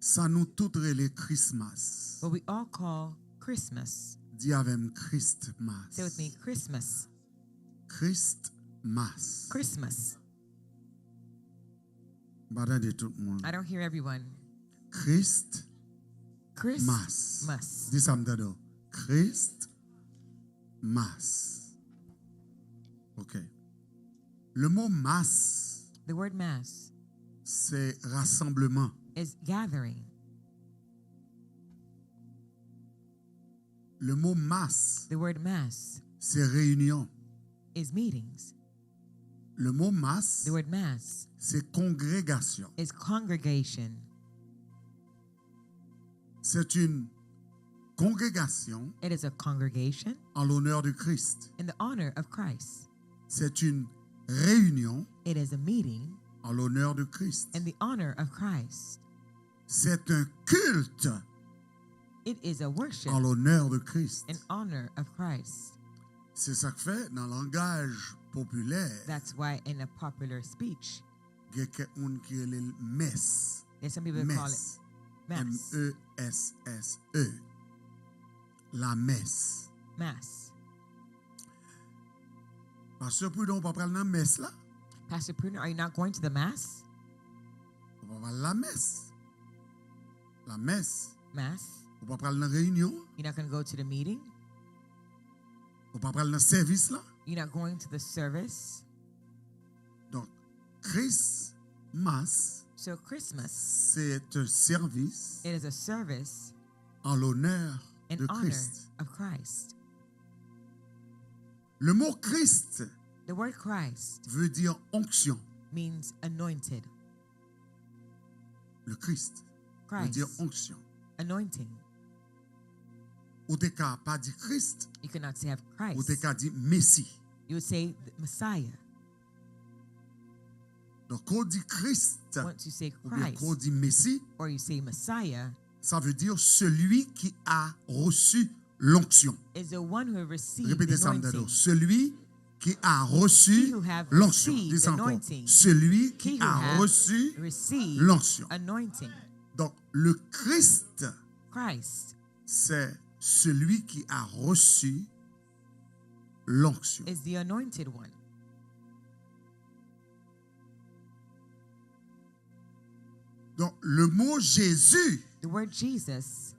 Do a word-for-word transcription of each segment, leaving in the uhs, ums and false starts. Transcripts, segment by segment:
Sa nou tout rele Christmas. What we all call Christmas. Di avè m, Christmas. Say with me, Christmas. Christmas. Christmas. M pa tande tout moun. I don't hear everyone. Christ. Christmas. Di sa m tande w. Christ. Mas. Ok. Le mot masse, The word mass c'est rassemblement. Is gathering. Le mot masse, The word mass c'est réunion. Is meetings. Le mot masse, The word mass c'est congrégation. Is congregation. C'est une congrégation It is a congregation en l'honneur de Christ. In the honor of Christ. C'est une réunion It is a meeting en l'honneur de Christ. In the honor of Christ. C'est un culte It is a worship en l'honneur de Christ. In honor of Christ. C'est sa k fè nan langaj popilè, That's why in a popular speech, gen kèk moun ki rele l mès. There's some people that call it Mès. mass. M E S S E. La messe. Mass. Pastè Prudent, ou pa pral nan mès la? Pastor Prudent, are you not going to the mass? Ou pa pral la mès? La mès. Mass. Ou pa pral nan reyinyon? You're not going to go to the meeting. Ou pa pral nan sèvis la? You're not going to the service. Donk, Christmas, So Christmas, c'est un service it is a service en l'honneur in de honor Christ. Of Christ. Le mot Christ The word Christ veut dire onction. Means anointed. Le Christ veut dire Christ. Onction. Anointing. Ou te ka pa di Christ, You cannot say have ou te Christ. Ka di Messi. You would say the Messiah. Donk, kan w di Christ, Once you say oubyen kan w Christ di Messi, or you say Messiah, ça veut dire celui qui a reçu l'onction. Is the one who received Répétez the ça, m tande w. anointing. Celui qui a reçu He who have l'onction. Received Dis ça encore. Anointing. Celui He qui who a have reçu Received l'onction. Anointing. Donc, le Christ, Christ c'est celui qui a reçu l'onction. Is the anointed one. Donc, le mot Jésus, The word Jesus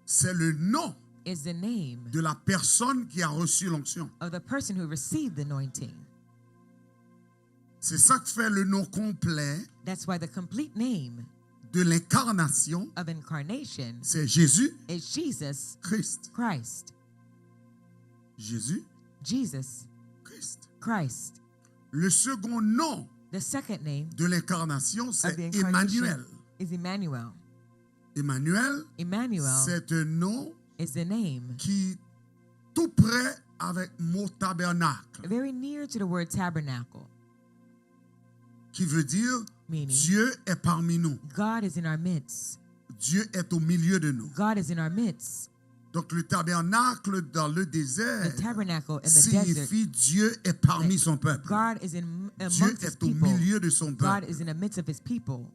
c'est le nom is the name de la personne qui a reçu l'onction. Of the person who received the anointing. C'est ça qui fait le nom complet That's why the complete name de l'incarnation, of incarnation c'est Jésus is Jesus Christ. Christ. Jésus Jesus Christ. Christ. Le second nom The second name de l'incarnation, of c'est the incarnation Emmanuel. Is Emmanuel. Emmanuel, Emmanuel c'est un nom is the name qui tout près avec mot tabernacle, very near to the word tabernacle, qui veut dire meaning Dieu est parmi nous. God is in our midst. Dieu est au milieu de nous. God is in our midst. Donc le tabernacle dans le désert The tabernacle in the desert. Signifie Dieu est parmi son peuple. God is in Dieu amongst his est au people. Milieu de son God peuple. Is in the midst of his people.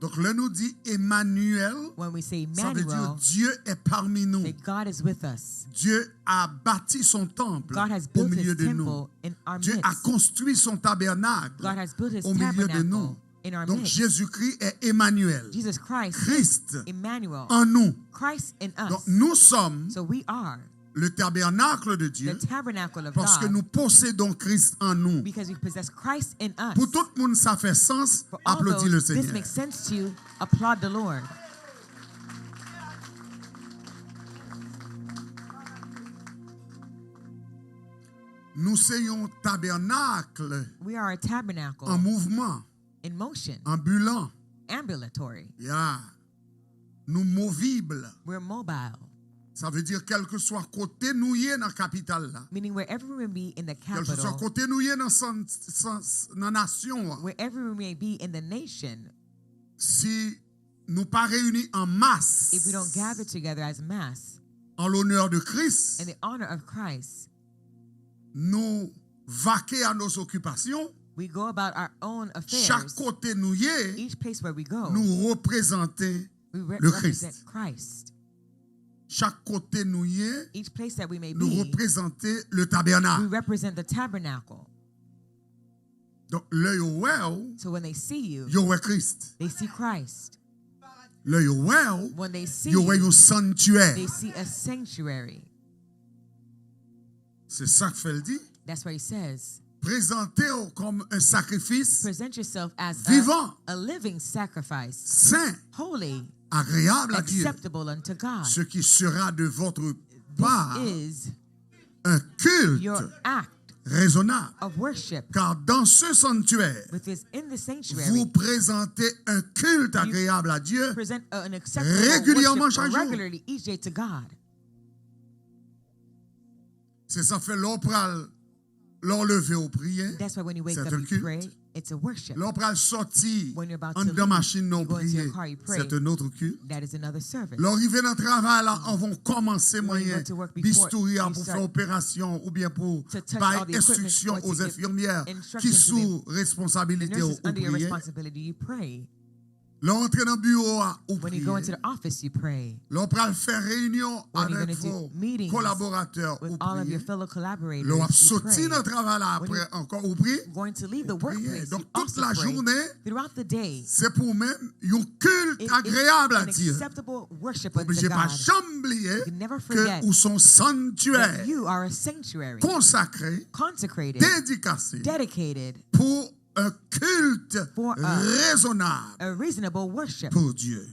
Donc là nous dit Emmanuel, When we say ça veut dire Emmanuel, Dieu est parmi nous. That God is with us. Dieu a bâti son temple God has au built milieu his de nous. Temple in our Dieu midst. A construit son tabernacle God has built his au milieu de tabernacle Nous. In our Donc midst. Jésus-Christ est Emmanuel. Jesus Christ Christ Emmanuel. En nous. Christ in us. Donc nous sommes So we are le tabernacle de Dieu the tabernacle of parce que God nous possédons Christ en nous. Because we possess Christ in us. Pour tout le monde, ça fait sens. For all Applaudis those, le this Seigneur. Makes sense to you, applaud the Lord. Nous sommes un tabernacle We are a tabernacle en mouvement, in motion, ambulant. Ambulatory. Yeah. Nous movibles. We're mobile. Ça veut dire, quel que soit côté nous y est dans la capitale, là, Meaning wherever we may be in the quel que soit capital, côté nous y est dans, san- san- dans la nation, là, wherever we may be in the nation, si nous pas réunis en masse, if we don't gather together as mass en l'honneur de Christ, in the honor of Christ, nous vaquer à nos occupations, We go about our own affairs. Chak kote nou ye, each place where we go, nou reprezante le Christ. Chak kote nou ye, each place that we may be, nou reprezante le tabènak. We represent the tabernacle. Donk, lè yo wè w, so when they see you, yo wè Kris. They see Christ. Lè yo wè w, when they see, yo wè yon santyè. They see a sanctuary. Se sa k fè l di. That's why he says, prezante w kòm un sacrifice, present yourself as a, vivan, a living sacrifice, saint, holy, agréable à Dieu, acceptable unto God. Ce qui sera de votre part, this is un culte, your act, raisonnable, of worship, car dans ce sanctuaire, with this, in the sanctuary, vous présentez un culte, you, agréable à Dieu, present an acceptable, régulièrement, worship, chaque jour, regularly, each day to God. Se sa fè lè w pral, lè w leve w priye, that's why when you wake up, you pray, c'est un culte. It's a worship. Lè w pral sòti anndan machin nan, w priye, you go into your car, you pray, c'est un autre culte. That is another service. Lè w rive nan travay la, anvan w kòmanse, when you go to work, before you start, bistouri a pou fè operasyon oubyen pou bay enstriksyon aux infirmières ki sou responsabilite w, ou priye. Lè w antre nan biwo a, ou priye. When you go into the office, you pray. Lè w pral fè reyinyon avèk vos collaborateurs, ou priye. Lè w ap soti nan travay la apre ankò, ou priye. Donk, tout lajounen, se pou ou menm yon culte agréable à Dieu. Oblije pa janm bliye ke ou se yon santyè konsakre, dedikase pou un culte raisonnable pour Dieu.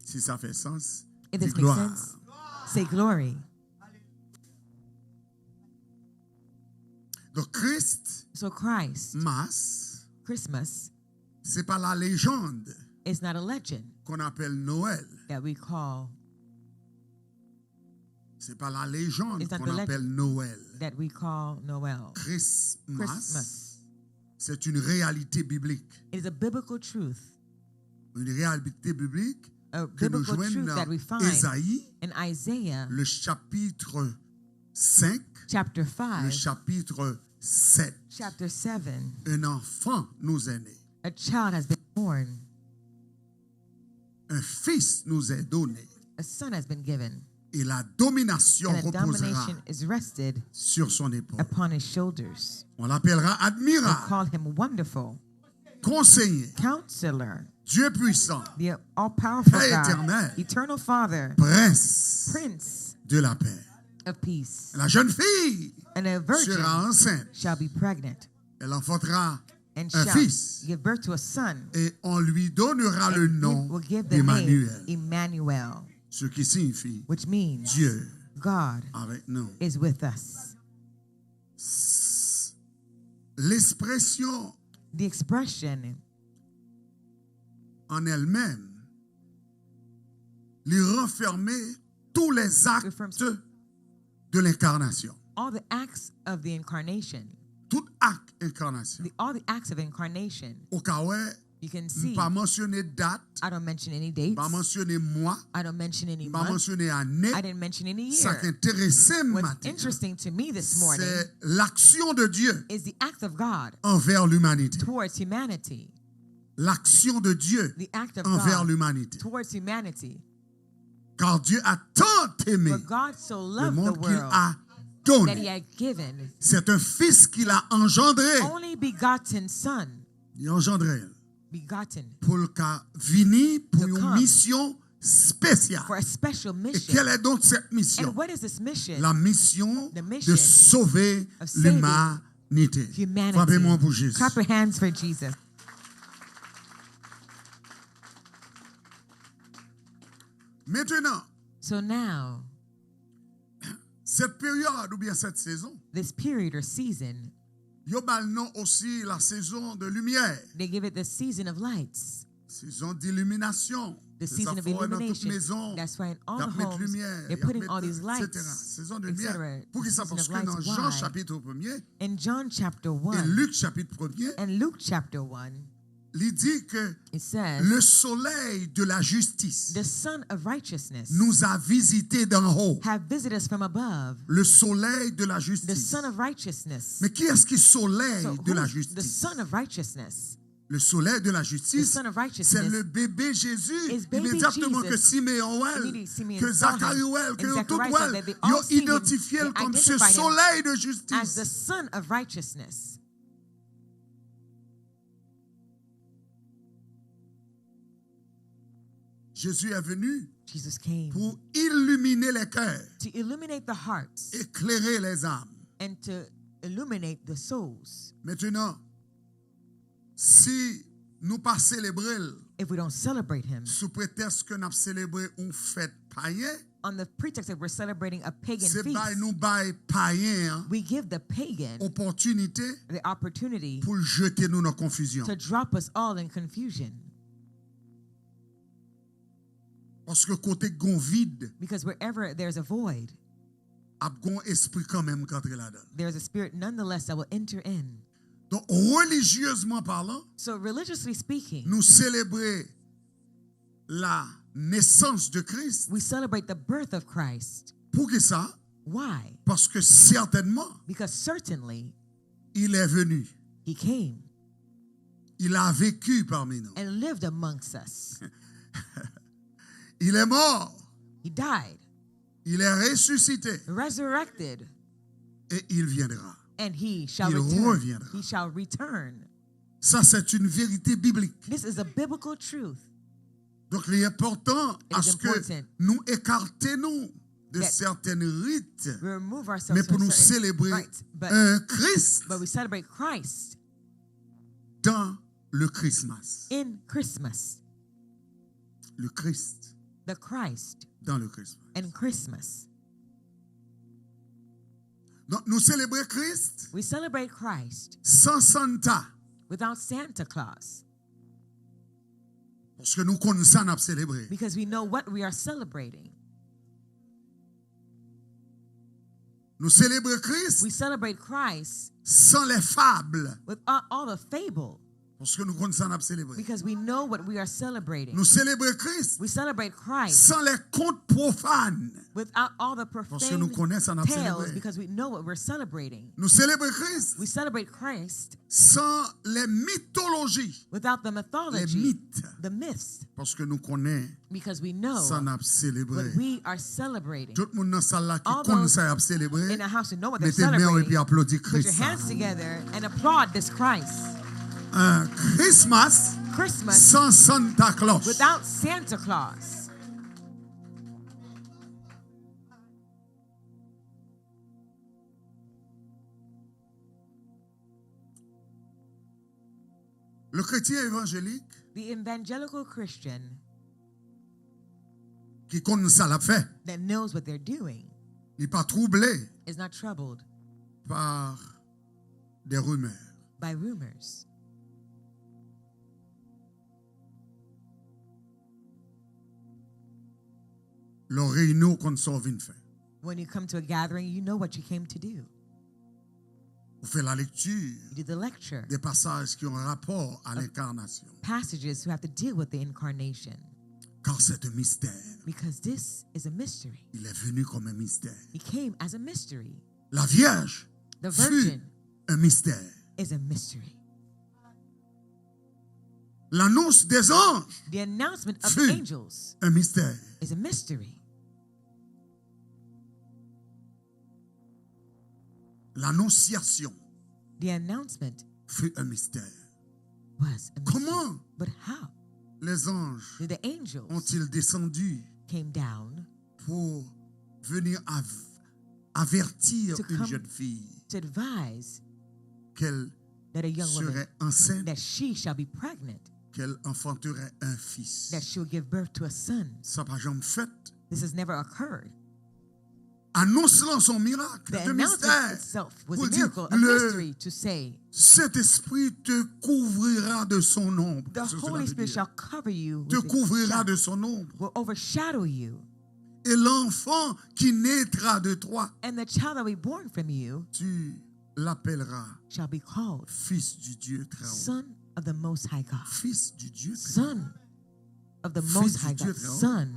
Si sa fè sans, di glwa. Say glory. Donk, Christ, Christmas, se pa la légende qu'on appelle Noël. Se pa la légende qu'on appelle Noël. Christmas, c'est une réalité biblique. It is a biblical truth. Une réalité biblique que nous joignons dans Ésaïe, le chapitre cinq, le chapitre sept. Un enfant nous est né. Un fils nous est donné. Et la domination reposera sur son épaule. On l'appellera admirable, conseiller, Dieu puissant, Père éternel, prince de la paix. La jeune fille sera enceinte. Elle enfantera un fils, et on lui donnera le nom d'Emmanuel, ce qui signifie Dieu avec nous. L'expression en elle-même, li ranfème tous les actes de l'incarnation. All the acts of the incarnation. Tout ak enkanasyon. All the acts of incarnation. Ou ka wè, m pa mansyone dat, m pa mansyone mwa, m pa mansyone ane. Sa k enterese m maten an, se l'action de Dieu envè limanite. L'action de Dieu envè limanite. Car Dieu a tant aimé le monde qu'il a donné. C'est un fils qu'il a engendré. Li anjandre l pou l ka vini pou yon misyon spesyal. E quelle est donc cette mission? La mission de sauver l'humanité. Frape men pou Jezi. Maintenant, cette période oubyen cette saison, yo ba l non osi la saison de lumière. Sezon diliminasyon. Se sa fè w wè nan tout mezon, y ap met limyè, y ap met, etsetera. Sezon de limyè. Poukisa? Paske nan Jan chapit premye e Lik chapit premye, Li di ke It says, le soleil de la justice The Sun of Righteousness nous a visités d'en haut. Have visited us from above. Le soleil de la The justice. Sun of Righteousness. Mais qui est-ce qui soleil So, de la who's the justice? Son of Righteousness? Le soleil de la The justice, Son of c'est Righteousness le bébé Jésus. is baby Immédiatement que Jesus. Siméon wè l, Immediately Simeon que saw him, Zacharie wè l, que and yo tout Zachariah wè saw l, that they yo all see him, identifye l they comme ce identified him soleil de as the justice. Son of Righteousness. Jésus est venu Jesus came pour illuminer les cœurs, to illuminate the hearts éclairer les âmes. And to illuminate the souls. Maintenant, si nou pa selebre l If we don't celebrate him sou pretèks ke n ap selebre yon fèt payen, on the pretext that we're celebrating a pagan se bay feast, nou bay payen an we give the pagan opòtinite the opportunity pou l jete nou nan konfizyon. To drop us all in confusion. Paske kote k gon vid, Because wherever there's a void, ap gon espri kanmenm k antre ladan l. There's a spirit nonetheless that will enter in. Donk, relijyezman palan, So, religiously speaking, nou selebre la nesans de Kris. We celebrate the birth of Christ. Poukisa? Why? Paske sètènman, Because certainly il est venu. He came. Il a vécu parmi nous. And lived amongst us. Il est mort. He died, Il est ressuscité. Resurrected, Et il viendra. And he shall Il return. Reviendra. He shall return. Ça, c'est une vérité biblique. This is a biblical truth. Donc, il est important It is à ce que important nous écartons nous de that certaines rites, We remove ourselves mais pour from nous certain célébrer rites, but, un Christ but we celebrate Christ dans le Christmas. In Christmas. Le Christ The Christ dans le Christmas. In Christmas. Donc, nous célébrons Christ We celebrate Christ sans Santa. Without Santa Claus Paske nou konn sa n ap selebre. Because we know what we are celebrating. Nou selebre Kris We celebrate Christ san lè fab. With all, all the fable. Paske nou konn sa n ap selebre. Because we know what we are celebrating. Nou selebre Kris We celebrate Christ san lè kont pwofàn. Without all the profane Paske nou konnen sa n ap tales selebre. Because we know what we're celebrating. Nou selebre Kris We celebrate Christ san lè mitoloji. Without the Lè mythology, mit. The myths. Paske nou konnen Because we know sa n ap what selebre. We are celebrating. Tout moun nan sal la ki All konn those sa y ap selebre, In a house who know what they're mete men w epi celebrating, aplodi Put Kris your sa. Hands together and applaud this Christ. Un Christmas Christmas san Santa Claus. Without Santa Claus. Le chrétien évangélique The evangelical Christian ki konn sa l ap fè, that knows what they're doing li pa twouble is not troubled par des rumeurs. By rumors. Lè w reyini, w konn sa w vin fè. When you come to a gathering, you know what you came to do. Ou fè la lecture You do the lecture, des passages qui ont rapport à l'incarnation. Passages who have to deal with the incarnation. Car c'est un mystère. Because this is a mystery. Il est venu comme un mystère. He came as a mystery. La Vierge The fut virgin un mystère. Is a mystery. L'annonce des anges The announcement of Fut. Angels Un mystère. Is a mystery. L'annonciation The announcement fut un mystère. Was a mystery. Comment But how les anges did the angels ont-ils descendu came down pour venir av- avertir To une come- jeune fille To advise qu'elle that a young woman serait enceinte, That she shall be pregnant, qu'elle enfanterait un fils? That she will give birth to a son? Sa pa janm fèt. This has never occurred. Anons lan son mirak, The de announcement mistè. Itself was Pou a di, miracle, a le mystery to say, Saint-Esprit te couvrira de son ombre. The C'est ce que cela Holy veut Spirit dire. Shall cover you Te with his couvrira shadow, De son ombre. Will overshadow you. Et l'enfant qui naîtra de toi, And the child that will be born from you tu l'appelleras shall be called Fils du Dieu très haut. Son of the Most High God. Fils du Dieu très haut. Son of the Most High God. Fils du Dieu très haut. Son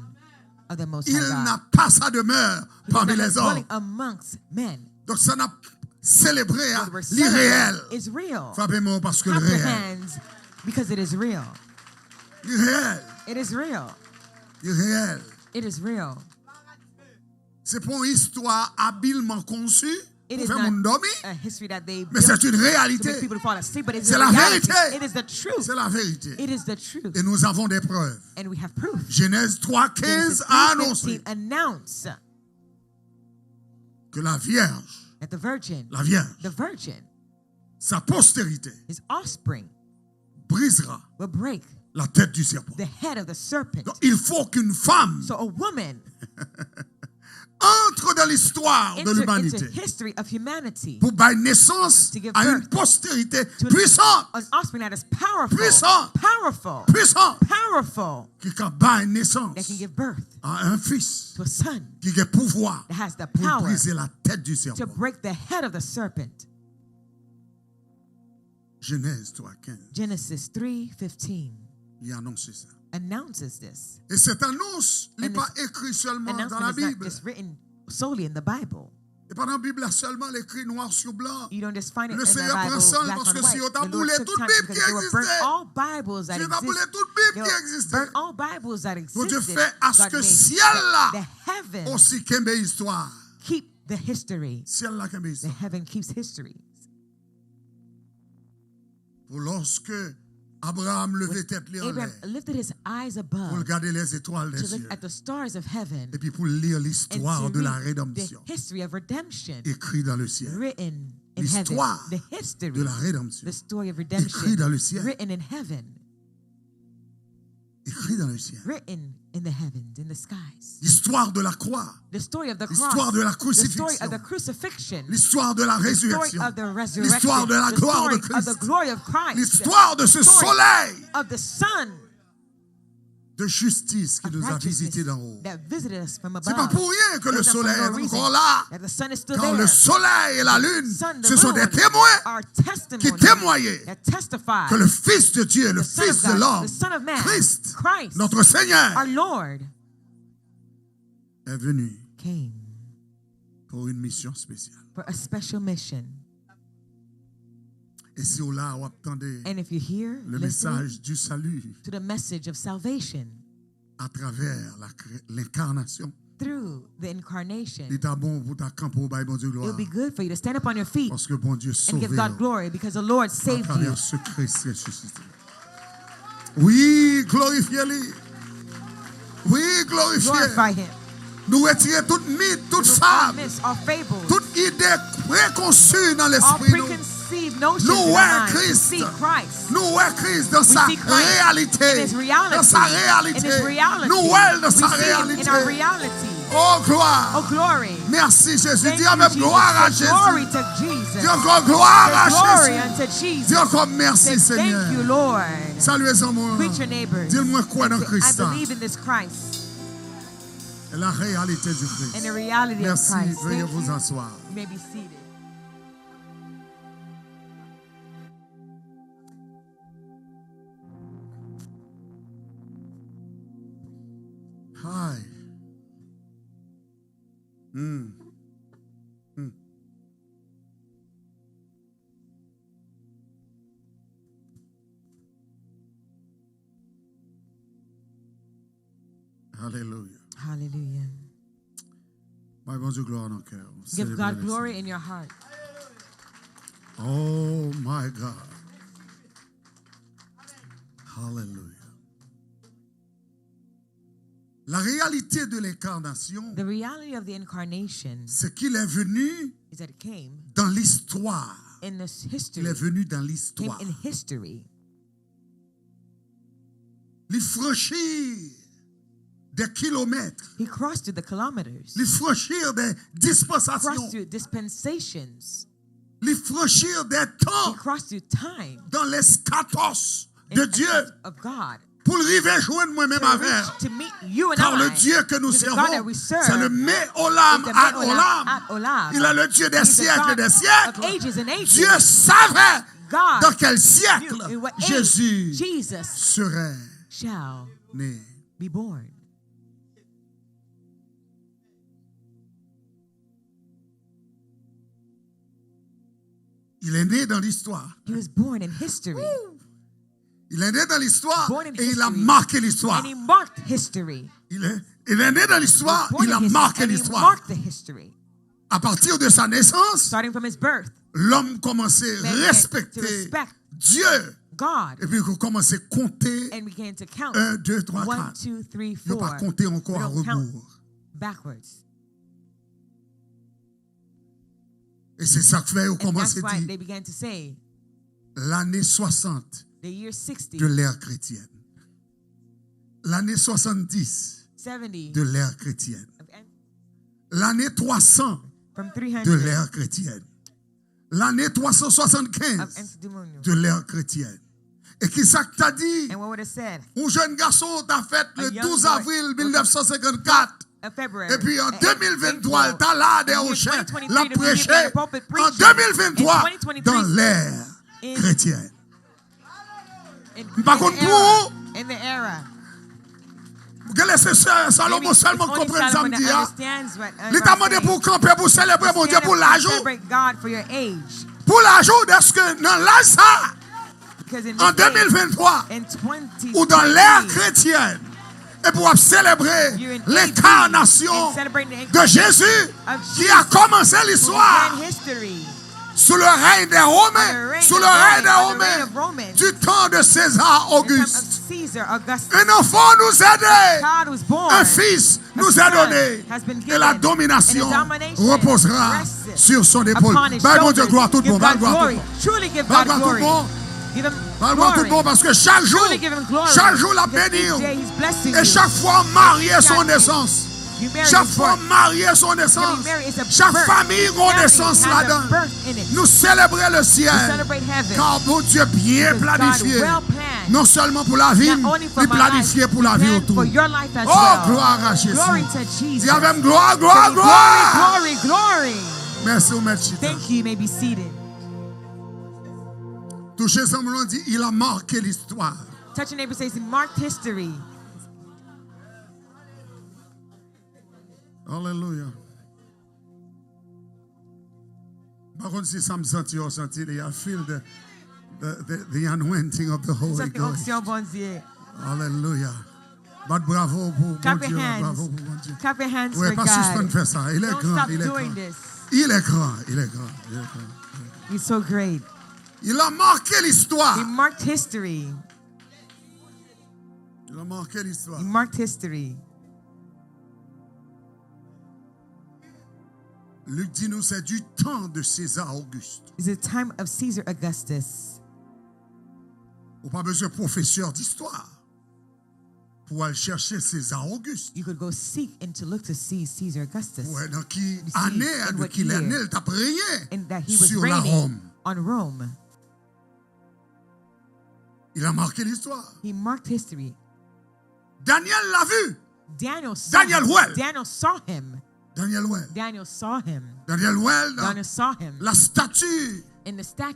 of the Most High God. Il n'a pas sa demeure parmi les hommes. He does not have dwelling amongst men. Donk sa n ap selebre a, li reyèl. What we're celebrating is real. Frape men w paske l reyèl. Clap your hands because it is real. Li reyèl. It is real. Li reyèl. It is real. Se pa yon istwa abilman konsi pou fè moun dòmi, men se yon reyalite. It is not a history that they built to make people fall asleep, but it is a reality. It is the truth. Se la verite. It is the truth. Et nous avons des preuves. And we have proof. Genèse trois quinze a anonse Genesis three fifteen announced que la vierge, that the virgin, la vierge, the virgin, sa postérité, his offspring, brisera will break la tête du serpent. The head of the serpent. Donc, il faut qu'une femme So a woman entre dans l'histoire de enter into l'humanité history of humanity pou bay nesans to give à une birth postérité to an puissante, offspring that is powerful, puissante, powerful, puissante, powerful, ki ka bay nesans that can give birth à un fils to a son qui a pouvwa that has the pou power brize la tête du to serpent. Break the head of the serpent. Genèse trois quinze. Genesis three fifteen Li anonse sa. Announces this. E cette annonce, li pa ekri sèlman dans la Bible. And this announcement is not just written solely in the Bible. E pa nan Bib la sèlman, l ekri nwa sou blan. You don't just find it in the Bible, black on white. Le Seyè pran san l paske si yo ta boule tout Bib ki egziste, si yo ta boule tout Bib ki egziste, Bondye fè aske syèl la osi kenbe istwa. Keep the history. Syèl la kenbe istwa. The heaven keeps history. Pou lòske Abraham leve tèt li anlè pou l gade lèzetwal dè syèl, epi pou l li listwa de la redanmsyon ekri dan le syèl. Listwa de la redanmsyon ekri dan le syèl. Écrit dans le ciel. Written in the heavens, in the skies. L'histoire de la croix. The story of the cross. L'histoire de la crucifixion. The story of the crucifixion. L'histoire de la résurrection. The story of the resurrection. L'histoire de la gloire de Christ. The story of the glory of Christ. L'histoire de ce soleil. The story of the sun. De justice qui nous a visités d'en haut. Of righteousness that visited us from above. C'est pas pour rien que le soleil est encore là. It's not for no reason that the sun is still there. Car le soleil et la lune, ce sont des témoins qui témoignent que le Fils de Dieu, le Fils de l'homme, Christ, notre Seigneur, est venu pour une mission spéciale. And if you hear, listen to the message of salvation. Et si w la, w ap tande le message du salut à travers la cré-, l'incarnation. Through the incarnation. Li ta bon pou ta kanpe w bay Bondye glwa. It would be good for you to stand up on your feet and give God glory because the Lord saved you. Paske Bondye sove w atravè se Kris resisite. Wi, glorifye li. Wi, glorifye. Glorify him. Nou retire tout mit, tout fab, tout ide prekonsi nan lespri nou. Nou wè Kris. Nou wè Kris dan sa reyalite. Dan sa reyalite. Nou wè l dan sa reyalite. Oh, glwa. Mèsi, Jezi. Di avè m, glwa a Jezi. Di ankò, glwa a Jezi. Di ankò, mèsi, Senyè. Salye zanmi w. Di l, mwen kwè nan Kris la. La réalité du Christ. Merci, veuillez vous asseoir. Hi. Mm. Mm. Alelouya. Hallelujah. Bay Bondye glwa nan kè w. Give God glory in your heart. Oh my God. Hallelujah. La réalité de l'incarnation, the reality of the incarnation, c'est qu'il est venu dans l'histoire. Il est venu dans l'histoire. Came in history. Li franchi des kilomètres. He crossed through the kilometers. Li franchi des dispensations. Crossed through dispensations. Li franchi des temps. He crossed through time. Dans l'eskatos de Dieu. Of God. Pou l rive jwenn mwen menm avè w. Car le Dieu que nous servons, c'est le Me'olam ad Olam. Il est le Dieu des siècles et des siècles. Dieu savait God dans quel siècle knew in what age Jésus Jesus serait shall né. Be born. Il est né dans l'histoire. He was born in history. Il est né dans l'histoire et il a marqué l'histoire. And he marked history. Il est, il est né dans l'histoire, il a marqué l'histoire. À partir de sa naissance, l'homme commençait à respecter Dieu. Et puis, il commençait à compter un, deux, trois, quatre. Il n'a pas compté encore à rebours. E se sa k fè yo kòmanse di lane swasant de lè kretyèn. Lane swasanndis de lè kretyèn. Lane twa san de lè kretyèn. Lane twa san swasannkenz de lè kretyèn. E kisa k ta di? Yon jèn gason ta fèt le douz avril mil nèf san senkannkat. Epi an de mil venntwa, l ta la dèyè wochè, l ap preche. An de mil venntwa, dans l'ère chrétienne. M pa konn pou ou. Gen lè se sè Salomon sèlman k konprann sa m di a. Li ta mande pou w kanpe pou w selebre Bondye pou laj ou. Pou laj ou, dèske nan laj sa, an de mil venntwa, ou dans l'ère chrétienne, epi w ap selebre lenkarnasyon de Jésus qui a commencé l'histoire sous le règne des Romains, sous le règne des Romains, du temps de César Auguste. Un enfant nous est né, un fils nous est donné, et la domination reposera sur son épaule. Bay Bondye glwa tout bon, bay glwa tout bon. Bay glwa tout bon. Bay glwa tout bon, paske chak jou, chak jou l ap beni w. E chak fwa w marye se yon nesans. Chak fwa w marye se yon nesans. Chak fanmi gen yon nesans ladan l. Nou selebre le syèl. Kar Bondye byen planifye. Non sèlman pou lavi m, li planifye pou lavi w tou. Oh, glwa a Jezi. Di avè m, glwa, glwa, glwa. Mèsi, ou mèt chita. Touche zanmi w, di, il a marqué l'histoire. Touch your neighbor, say, he marked history. Alelouya. M pa konn si sa m santi, ou santi li. I feel the, the, the, the anointing of the Holy Ghost. Alelouya. Bat bravo pou Bondye, bat bravo pou Bondye. Clap your hands for God. Wi, pa sispann fè sa. Il est grand, il est grand. Il est grand, il est grand, il est grand. He's so great. Il a marqué l'histoire. He marked history. Il a marqué l'histoire. He marked history. Luc di nou se du temps de César Auguste. It's the time of Caesar Augustus. Ou pa bezwen pwofesè distwa pou al chèche César Auguste. You could go seek and to look to see Caesar Augustus. Pou wè nan ki ane, de ki lane l t ap renye sou la Rome. Il a marqué l'histoire. He marked history. Daniel l'a vu. Daniel saw him. Daniel wè l. Daniel saw him. Daniel wè l. Daniel saw him. Daniel wè l dans la statue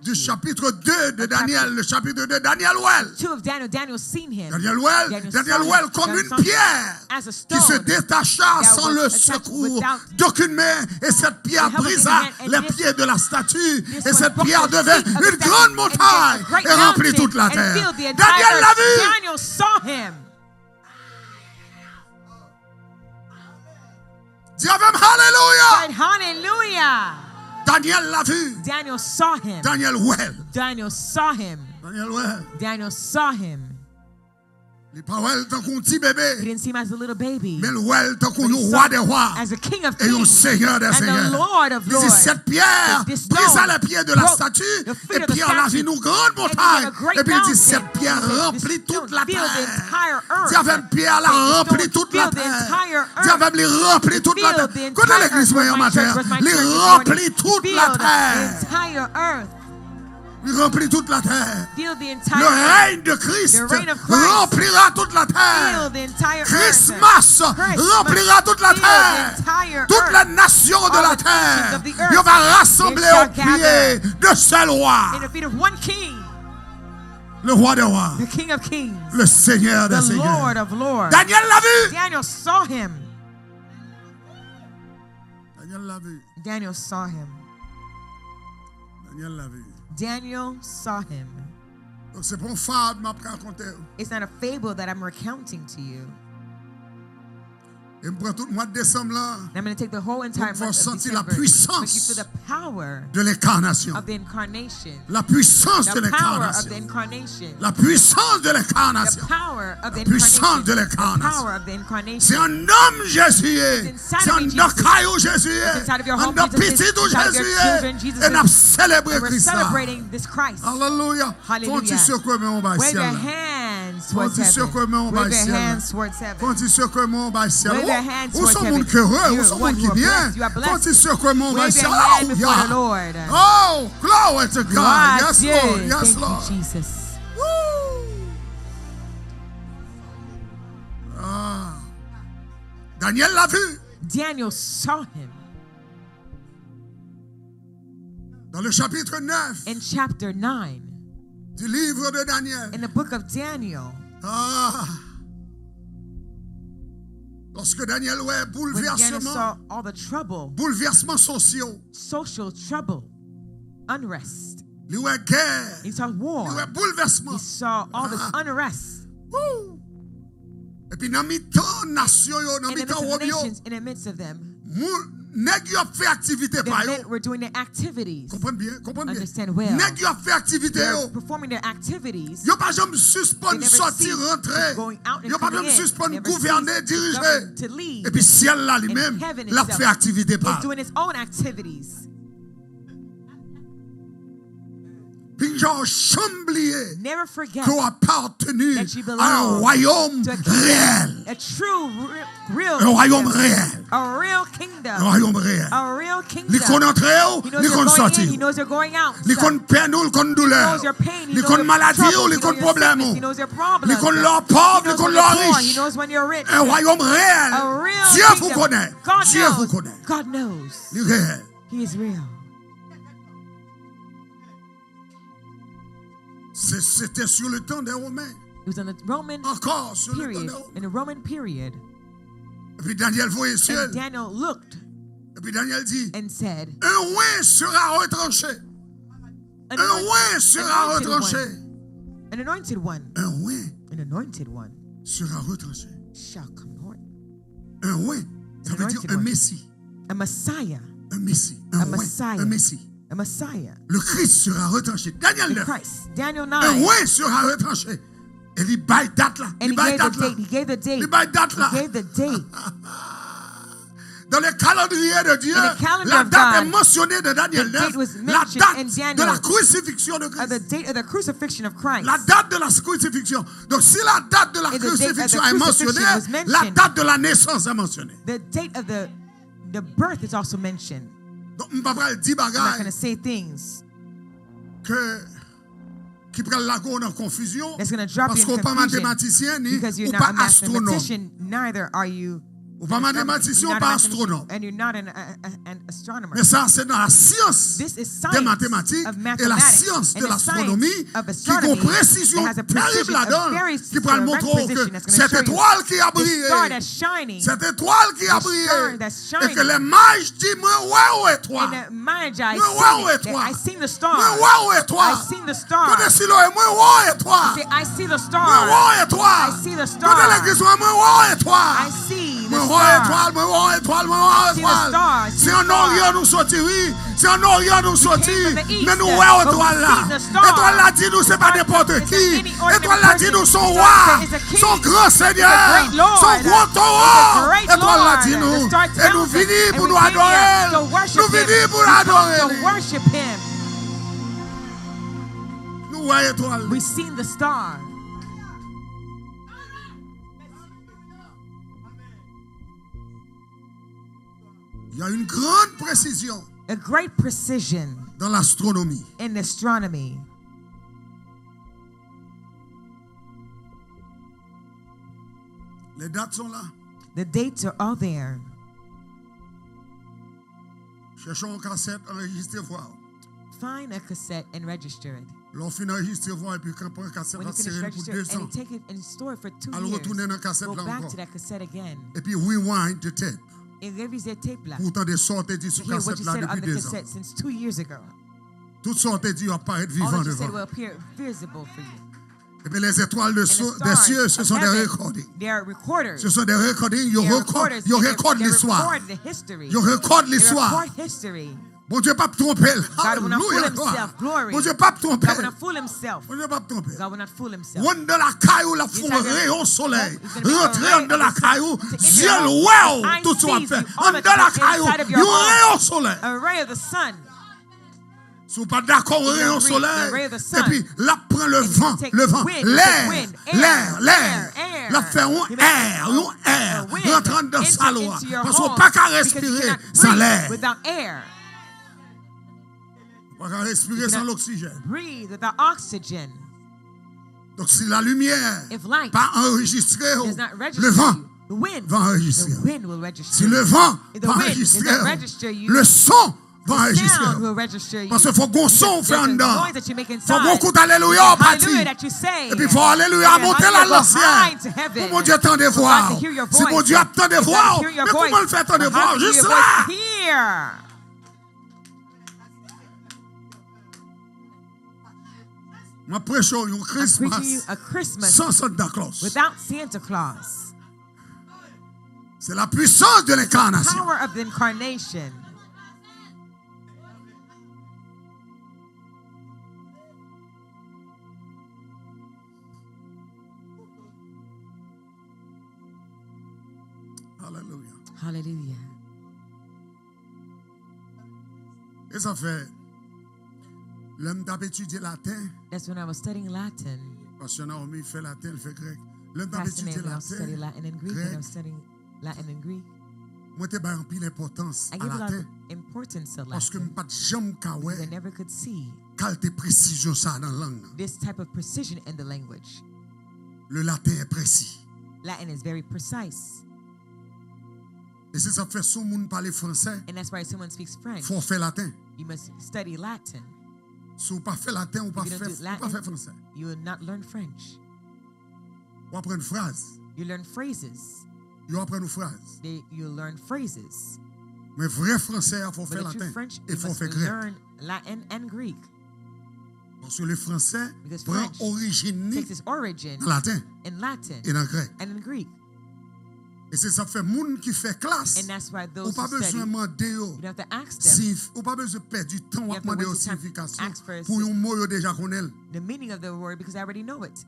du chapitre deux de Daniel, le chapitre deux, Daniel wè l. Two of Daniel, Daniel seen him. Daniel wè l, Daniel wè l comme une pierre qui se détacha sans le secours d'aucune main, et cette pierre brisa les pieds de la statue, et cette pierre devint une grande montagne et remplit toute la terre. Daniel l'a vu. Daniel saw him. Di avè m, hallelujah. Daniel l'a vu. Daniel saw him. Daniel wè l. Daniel saw him. Daniel wè l. Daniel saw him. Li pa wè l tankou yon ti bebe. He didn't see him as a little baby. Men l wè l tankou yon wa dè wa e yon seyè dè seyè. Li di, cette pierre brisa les pieds de la statue, et pierre la vin yon gran montay. Epi li di, cette pierre remplit toute la terre. Di avè m, pyè la ranpli tout latè. Di avè m, li ranpli tout latè. Kote legliz mwen an maten an? Li ranpli tout latè. Remplit toute la terre. Le règne de Christ remplira toute la terre. Christmas remplira toute la terre. Toutes les nations de la terre, yo va rasanble au pied de seul roi. Le roi des rois. Le Seigneur des seigneurs. Daniel l'a vu. Daniel l'a vu. Daniel l'a vu. Donk, se pa yon fab m ap rakonte w. It's not a fable that I'm recounting to you. E m pran tout mwa desanm lan. And I'm going to take the whole entire month of December to make you feel the power of the incarnation. La puissance de l'incarnation. La puissance de l'incarnation. La puissance de l'incarnation. La puissance de l'incarnation. C'est un homme Jésus. C'est un homme Jésus. Anndan pitit ou Jésus. E n ap selebre Kris la. Alelouya. Fon ti sekwe men w bay syèl la. Fon ti sekwe men w bay syèl la. Fon ti sekwe men w bay syèl la. Ou se yon moun ki ere, ou se yon moun ki byen. Fon ti sekwe men w bay syèl la. Oh, glory to God. Yes, Lord. Yes, Lord. Ah. Daniel l'a vu. Daniel saw him. Dans le chapitre neuf du livre de Daniel. In the book of Daniel. Ah. Lorsque Daniel wè bouleversement, bouleversement sociaux, social trouble, unrest. Li wè gè. He saw war. Li wè bouleversement. He saw all this unrest. Woo! Epi nan mitan nasyon yo, nan mitan wòm yo, moun, nèg yo ap fè aktivite pa yo. Konprann byen, konprann byen. Nèg yo ap fè aktivite yo. Yo pa janm sispann sòti, rantre. Yo pa janm sispann gouvène, dirije. Epi syèl la li menm, l ap fè aktivite pa l. Pinga w janm bliye ke w apateni a yon wayòm reyèl. Yon wayòm reyèl. Yon wayòm reyèl. Li konn antre w, li konn sòti w. Li konn pèn ou, li konn doulè w. Li konn maladi w, li konn pwoblèm ou. Li konn lè w pòv, li konn lè w rich. Yon wayòm reyèl. Dye pou konnen. Dye pou konnen. Li reyèl. He is real. C'était sur le temps des Romains. It was in the Roman period. In the Roman period. Epi Daniel voye sye l. And Daniel looked. Epi Daniel di, and said, un oint sera retranché. Un oint sera retranché. An anointed one. Un oint. An anointed one. Sera retranché. Shall come forth. Un oint, ça veut dire un Messie. A Messiah. Un Messie. Un oint. Un Messie. A Messiah. Le Christ sera retranché. Daniel neuf. Un oint sera retranché. E li bay dat la. Li bay dat la. Li bay dat la. Dans le calendrier de Dieu, la date est mentionnée dans Daniel neuf, la date de la crucifixion de Christ. La date de la crucifixion. Donc, si la date de la crucifixion est mentionnée, la date de la naissance est mentionnée. The date of the, the birth is also mentioned. Donk, m pa pral di bagay ke, ki pral lage w nan konfizyon, paske w pa mathematisyen, ni ou pa astwonòm. Ou pa mathematisyen, ou pa astwonòm. Men sa, se nan la science des mathématiques et la science de l'astronomie ki gon presizyon terib ladan l, ki pral montre w ke cette étoile qui a brillé, cette étoile qui a brillé, et que les mages disent, mwen wè yon etwal. Mwen wè yon etwal. Mwen wè yon etwal. Kote Siloe, mwen wè yon etwal. Mwen wè yon etwal. Kote legliz mwen, mwen wè yon etwal. Mwen wè yon etwal, mwen wè yon etwal, mwen wè yon etwal. Se an Oryan nou soti, wi. Se an Oryan nou soti, men nou wè etwal la. Etwal la di nou se pa nenpòt ki. Etwal la di nou se yon wa, se yon gran senyè, se yon gwo towo. Etwal la di nou, e nou vini pou nou adore l. Nou vini pou nou adore li. Nou wè etwal li. Il y a une grande précision dans l'astronomie. A great precision in astronomy. Les dates sont là. The dates are all there. Chèche yon kasèt, anrejistre vwa w. Find a cassette and register it. Lè w fin anrejistre vwa w epi pran kasèt When la, you finish sere l pou register de and zan. You take it and store it for two Al years, retounen nan kasèt go la back ankò. To that cassette again. Epi rewind the tape. And revisit tape la. Pou w tande sa w te di To sou hear what kasèt you la said on depi the de zan. Cassette since two years ago. Tout sa w te di yo ap parèt All vivan that you said devan. Will appear visible for you. Epi les étoiles de And the so- des cieux, stars ce of sont des heaven, recordings. They are recorders. Ce sont des recordings, yo They are rekò- recorders. Yo And they- rekòd they listwa. Record the history. Yo rekòd They listwa. Record history. Bondye p ap twonpe l. God will not fool Alelouya. Himself. Glory. Bondye p ap twonpe God will l. Not fool Himself. Bondye p ap twonpe l. God will not fool Himself. Ou anndan lakay ou, l ap fè He's yon not gonna- reyon solèy. He's gonna be a Rantre ray anndan in the sun lakay ou, to enter zye l your home. wè w, Eyes tout sa w ap sees fè. you, all that Anndan you do lakay ou, inside of your yon home. Reyon solèy. A ray of the sun. Si w pa dakò yon If you reyon don't agree, the solèy, ray of the sun. Epi l ap pran le van, Take le van, wind, lè, take wind, air, lè, lè. Air, air. L ap fè yon He makes air, yon a air, wind rantre anndan enter salon an. Into your Paske w home pa ka because you respire cannot san breathe lè. Without air. Ou pa ka respire You san cannot loksijèn. Breathe without oxygen. Donk, si lalimiè If light pa anrejistre w, Does not register le van you, the wind, va anrejistre the w. Wind will register Si you. Le van If the pa wind does anrejistre not w, register you, le son va the anrejistre sound w. will register you. Paske fòk gon son w fè There's a anndan. Noise that you make Fòk gon inside. kout alelouya w There's a pati. Hallelujah that you say. Epi fòk alelouya a And monte l hallelujah al nan goes high syèl. To heaven. Pou Bondye tande For vwa God to w. hear your Si voice. Bondye ap tande If vwa God w, to hear your men kòman l voice, fè tande how vwa w? do you Jis hear la. Voice here? M ap preche w yon I'm preaching you Christmas a Christmas san Santa Claus. Without Santa Claus. C'est la puissance de l'incarnation. Power of the incarnation. Alelouya. Hallelujah. E sa fè, lè m t ap etidye laten, That's when I was studying Latin. Pastè Naomi fè laten, l fè grèk. Lè m t ap Pastor etidye Nehemiah studied laten, Latin and Greek, and I grèk, was studying Latin and Greek. Mwen te bay anpil enpòtans I a gave a lot laten. Of importance to Paske m Latin pa t janm ka wè because I never could see kalite presizyon sa a nan lang nan. This type of precision in the language. Le latin est précis. Latin is very precise. E se sa k fè si yon moun pale fransè, And that's why someone speaks French, fò w fè laten. You must study Latin. Si w pa fè laten, ou pa If you fè, don't do ou pa fè fransè. You will not learn French. W aprann fraz. You learn phrases. Yo aprann ou fraz. They, you learn phrases. Men vrè fransè a, fò w fè But the true laten French, e you fò w must fè grèk. Learn Latin and Greek. Paske le fransè Because pran French orijin li takes its origin nan laten in Latin e nan grèk. And in Greek. E se sa k fè moun ki fè klas, And that's why ou those pa who study, bezwen mande yo. You don't have to ask them. Siyifi- ou pa bezwen pèdi tan w You ap have to mande yo waste your time siyifikasyon ask first pou yon mo yo deja konnen l. The meaning of the word because I already know it.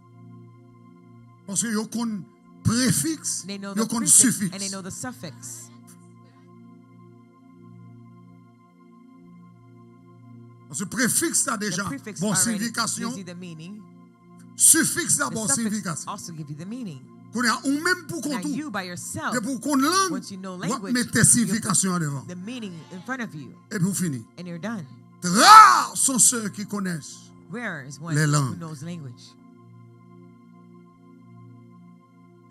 Paske yo konn prefiks, They know yo the konn prefix sifiks. And they know the suffix. Paske prefiks la The deja prefix bon already siyifikasyon, gives you the meaning. Sifiks la The ba w suffix siyifikasyon. Also give you the meaning. Kounye a, ou menm pou Now kont ou, you by yourself, depi w konn lang, once you know w ap language, mete you siyifikasyon an devan. Put the meaning in front of you, Epi w fini. And you're done. Rares sont ceux qui connaissent Rare is one les who langues. Knows language.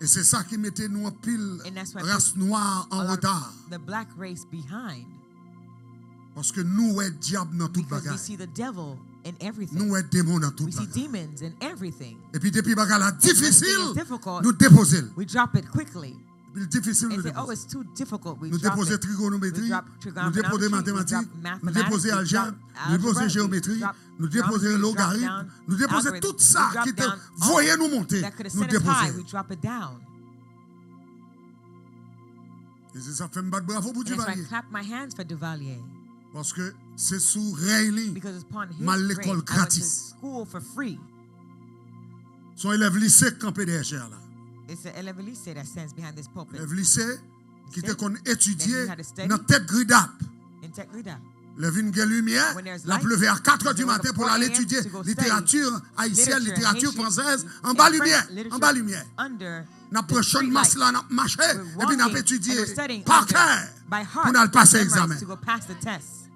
E se sa ki mete nou anpil And that's why ras nwa A an lot reta. Of the black race behind. Paske nou wè dyab nan tout Because we bagay. See the devil in everything. Nou wè demon nan tout We see bagay. Demons in everything. Epi depi bagay la When things difisil, is difficult, nou depoze l. We drop it quickly. Epi l difisil, nou And say, oh, depoze. It's too difficult. We Nou drop depoze it. Trigonometri, We drop nou depoze trigonometry, we matematiki, drop nou depoze mathematics, we aljèb, drop nou depoze algebra, we jewometri, drop nou depoze geometry, we drop logarit, down nou depoze algorithm, tout sa we drop ki te down all voye nou monte, That could have nou sent us high, depoze. We drop it down. E se sa fè m bat bravo pou And that's why I Duvalier. Clap my hands for Duvalier. Paske se sou rèy li Because upon his m al lekòl grace, I went to gratis. School for free. Se yon elèv lise k kanpe dèyè chè a la. It's an élève lycée that stands behind this pulpit. Elèv lise ki te Lycée, konn then etidye he had to study nan tèt Gridap. In Tech Rida. Lè vin gen limyè, When there's l ap light, leve a kat è he di woke maten up pou l al four a.m. etidye To go study literati ayisyèn, Literature, literati Haitian, fransèz, and anba French limyè, literature anba limyè. Under N ap the pran chan street mas light. La, n ap mache, We're epi n ap walking and etidye we're studying pa under kè by pou n al heart, pase memorize egzamen. To go pass the test.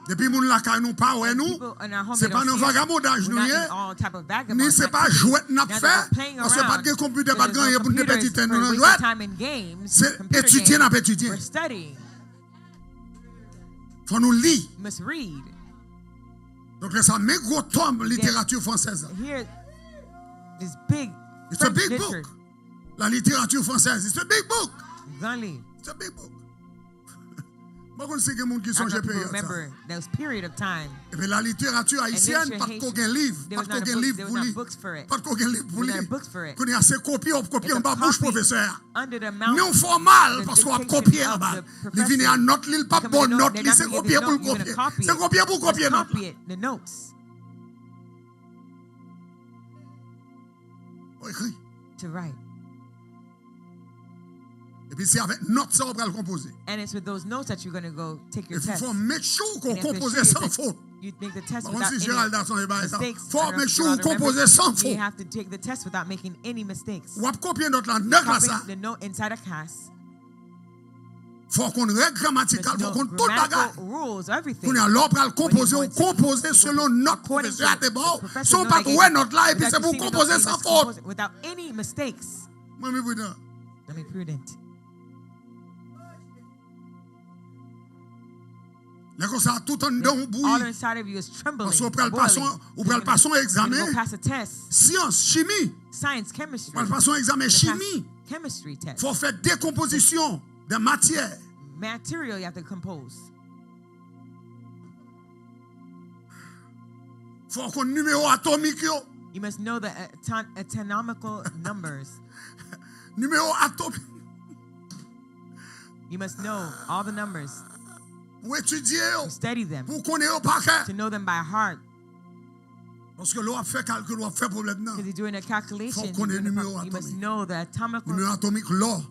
Depi moun lakay nou pa wè nou, se pa nan vagabondaj nou ye, ni se pa jwèt n ap fè, paske pa t gen konpitè, pa t gen anyen pou n te pèdi tèt nou nan jwèt. Se etidye n ap etidye. Fò nou li. Donk, lè sa, men gwo tòm literati fransèz la. It's a big book. La littérature française, it's a big book. It's a big book. Mwen konn si gen moun ki sonje peryòd sa. Epi la literati ayisyèn pa t ko gen liv, pa t ko gen liv pou li. Pa t ko gen liv pou li. Kounye a se kopye w ap kopye anba bouch pwofesè a. Men w fè w mal paske w ap kopye anba l. Li vini a nòt li, l p ap ba w nòt li, se kopye pou l kopye. Se kopye pou w kopye nòt la. Ou ekri. Epi se avèk nòt sa w pral konpoze. And it's with those notes that you're going to go take your test. Epi fò make sure ou konpoze san fot. You make the test without any mistakes. Fò make sure ou konpoze san fot. You have to take the test without making any mistakes. W ap kopye nòt la nan klas la. The note inside a class. Fò w konn règ gramatikal, fò w konn tout bagay. Kounye a, lè w pral konpoze, ou konpoze selon nòt pwofesè a te ba w. San w pa t wè nòt la, epi se pou w konpoze san fot. Mwen, mi pridan. Lè konsa, tout anndan w bouyi. Paske w pral pase yon, w pral pase yon egzamen syans, chimi. Ou pral pase yon egzamen chimi. Fò w fè dekonpozisyon de matyè. Material you have to compose. Fò w konn nimewo atomik yo. You must know the aton- atomical numbers. Nimewo atomik. You must know all the numbers. Pou etidye yo. To study them. Pou w konnen yo pa kè. To know them by heart. Paske lè w ap fè kalkil, w ap fè pwoblèm nan. Because you're doing a calculation, fò w konnen nimewo atomik. You must know the atomical. Nimewo atomik lò,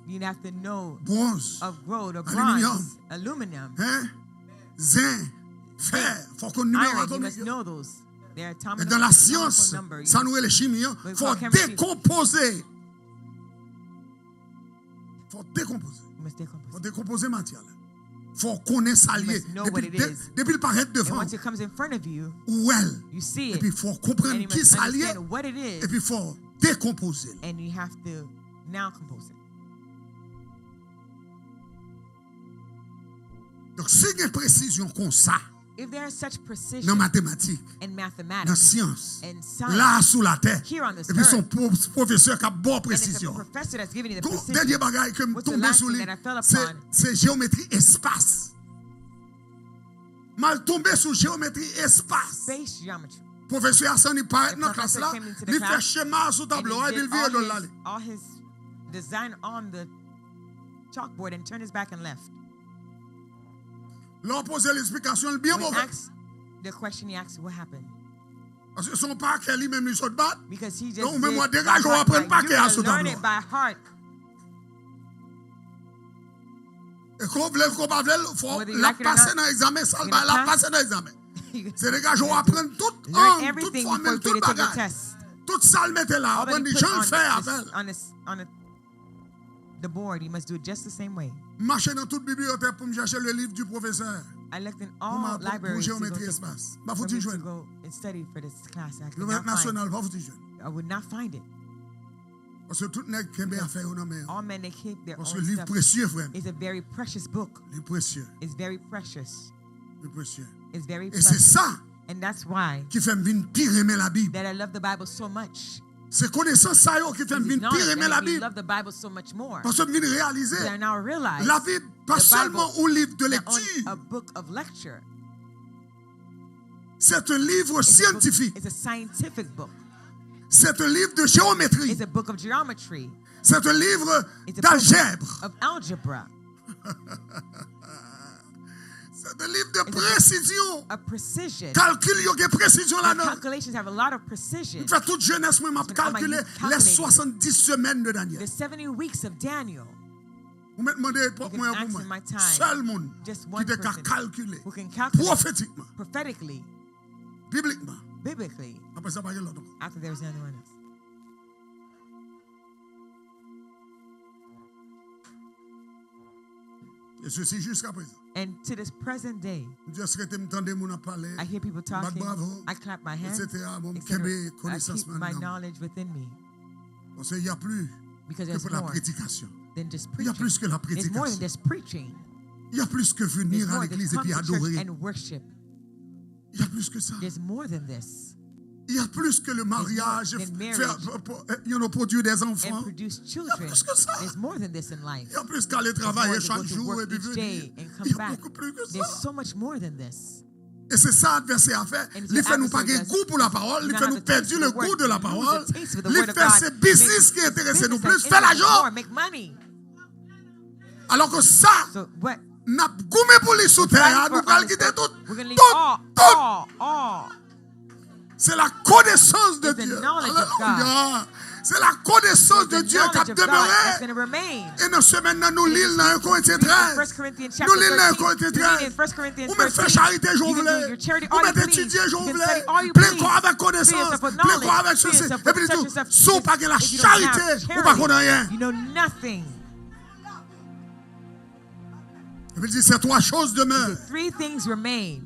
bwonz, aliminyòm, zen, fè. Fò w konn nimewo atomik yo. E nan lasyans, sa nou rele chimi an, fò w dekonpoze. Fò w dekonpoze. Fò w dekonpoze matyè la. Fò w konnen sa l ye. Depi l parèt devan w, ou wè l. Epi fò w konprann ki sa l ye. Epi fò w dekonpoze l. Donk, si gen presizyon konsa nan matematik, nan syans, la a sou latè, epi se yon pwofesè k ap ba w presizyon. Gon dènye bagay ke m tonbe sou li, se jeyometri espas. M al tonbe sou jeyometri espas. Pwofesè a sanni parèt nan klas la, li fè chema a sou tablo a, epi l vire do l l ale. Lè w poze l esplikasyon, l byen move. Paske se yon pakè li menm li sot bat. Donk, ou menm w a degaje w aprann pakè a sou tablo a. E ke w vle l, ke w pa vle l, fò l ap pase nan egzamen, sa l bay la ap pase nan egzamen. Se degaje w aprann tout ang, tout fòmil, tout bagay. Tout sa l mete la, aprann li jan l fè avè l. The board, you must do it just the same way. M mache nan tout bibliyotèk pou m chèche le livre du professeur. I looked in all libraries to go to, for me to go and study for this class. I could not find it. Bibliyotèk nasyonal, pa fouti jwenn. I would not find it. Paske tout nèg kenbe afè yo nan men yo. All men, they keep their own stuff. Paske liv presye, frè m. It's a very precious book. Liv presye. It's very precious. Liv presye. It's very precious. E se sa ki fè m vin pi renmen Labib. And that's why that I love the Bible so much. Se konesans sa yo ki fè m vin pi renmen Labib. Paske m vin reyalize, Labib pa sèlman yon liv de lekti. Se un livre scientifique. C'est un livre de géométrie. C'est un livre d'algèbre. Se te liv de presizyon. Kalkil yo gen presizyon ladan. M fè tout jenès mwen, m ap kalkile les soixante-dix semaines de Daniel. Ou mèt mande epòk mwen an pou mwen. Sèl moun ki te ka kalkile pwofetikman, biblikman. Apre sa, pa gen lòt ankò. Et ceci jusqu'à présent. And to this present day, m jis rete, m tande moun ap pale, I hear people talking, m bat bravo, I clap my hands, et cetera. Bon, m kenbe konesans mwen anndan m. Paske y a plus que la prédication. Y a plus que la prédication. Y a plus que venir à l'église et puis adorer. Y a plus que ça. Y a plus que le mariage, faire, euh, you know, produire des enfants. Y a plus que ça. Y a plus qu'aller travailler chaque jour et puis venir. Y a beaucoup plus que ça. Et c'est ça advèsè a fè. Li fè nou pa gen gou pou la parole, li fè nou pèdi le goût de la parole. Li fè se biznis ki enterese nou plis, fè lajan. Alò ke sa, n ap goumen pou li sou tè a, nou pral kite tout, tout, tout. C'est la connaissance de Dieu. Alléluia. C'est la connaissance de Dieu k ap demere. E nan semèn nan, nou li l nan en Korentyen trèz. Nou li l nan en Korentyen trèz. Ou mèt fè charite jan w vle. Ou mèt etidye jan w vle. Plen kò avèk konesans. Plen kò avèk sesi. Epi li di w, si w pa gen la charite, ou pa konn anyen. Epi li di, ces trois choses demeurent.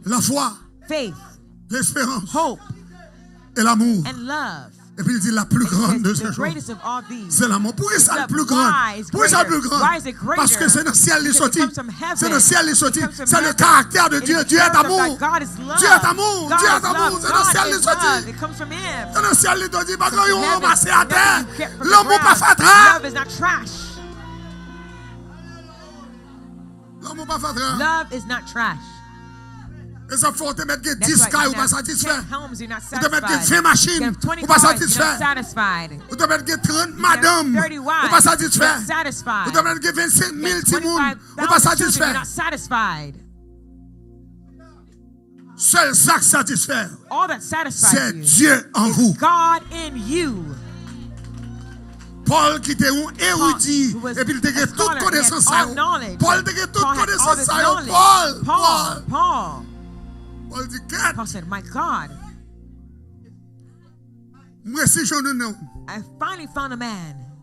La foi, l'espérance et l'amour. Epi li di, la plus grande de ces choses, c'est l'amour. Poukisa l pli gran? Poukisa l pli gran? Paske se nan syèl li soti. Se nan syèl li soti. C'est le caractère de Dieu. Dieu est amour. Dieu est amour. Dieu est amour. Se nan syèl li soti. Se nan syèl li soti. Pa gen yon ranmase atè. Lanmou pa fatra. Lanmou pa fatra. Love is not trash. E sa fè w te mèt gen dis kay ou pa satisfè. Ou te mèt gen ven machin ou pa satisfè. Ou te mèt gen trant madanm ou pa satisfè. Ou te mèt gen vennsenk mil timoun ou pa satisfè. Sèl sa k satisfè w, se Dye an vou. Pòl ki te yon eridi, epi l te gen tout konesans sa yo. Pòl te gen tout konesans sa yo. Pòl, Pòl. Pòl di, gad, m resi jwenn yon nonm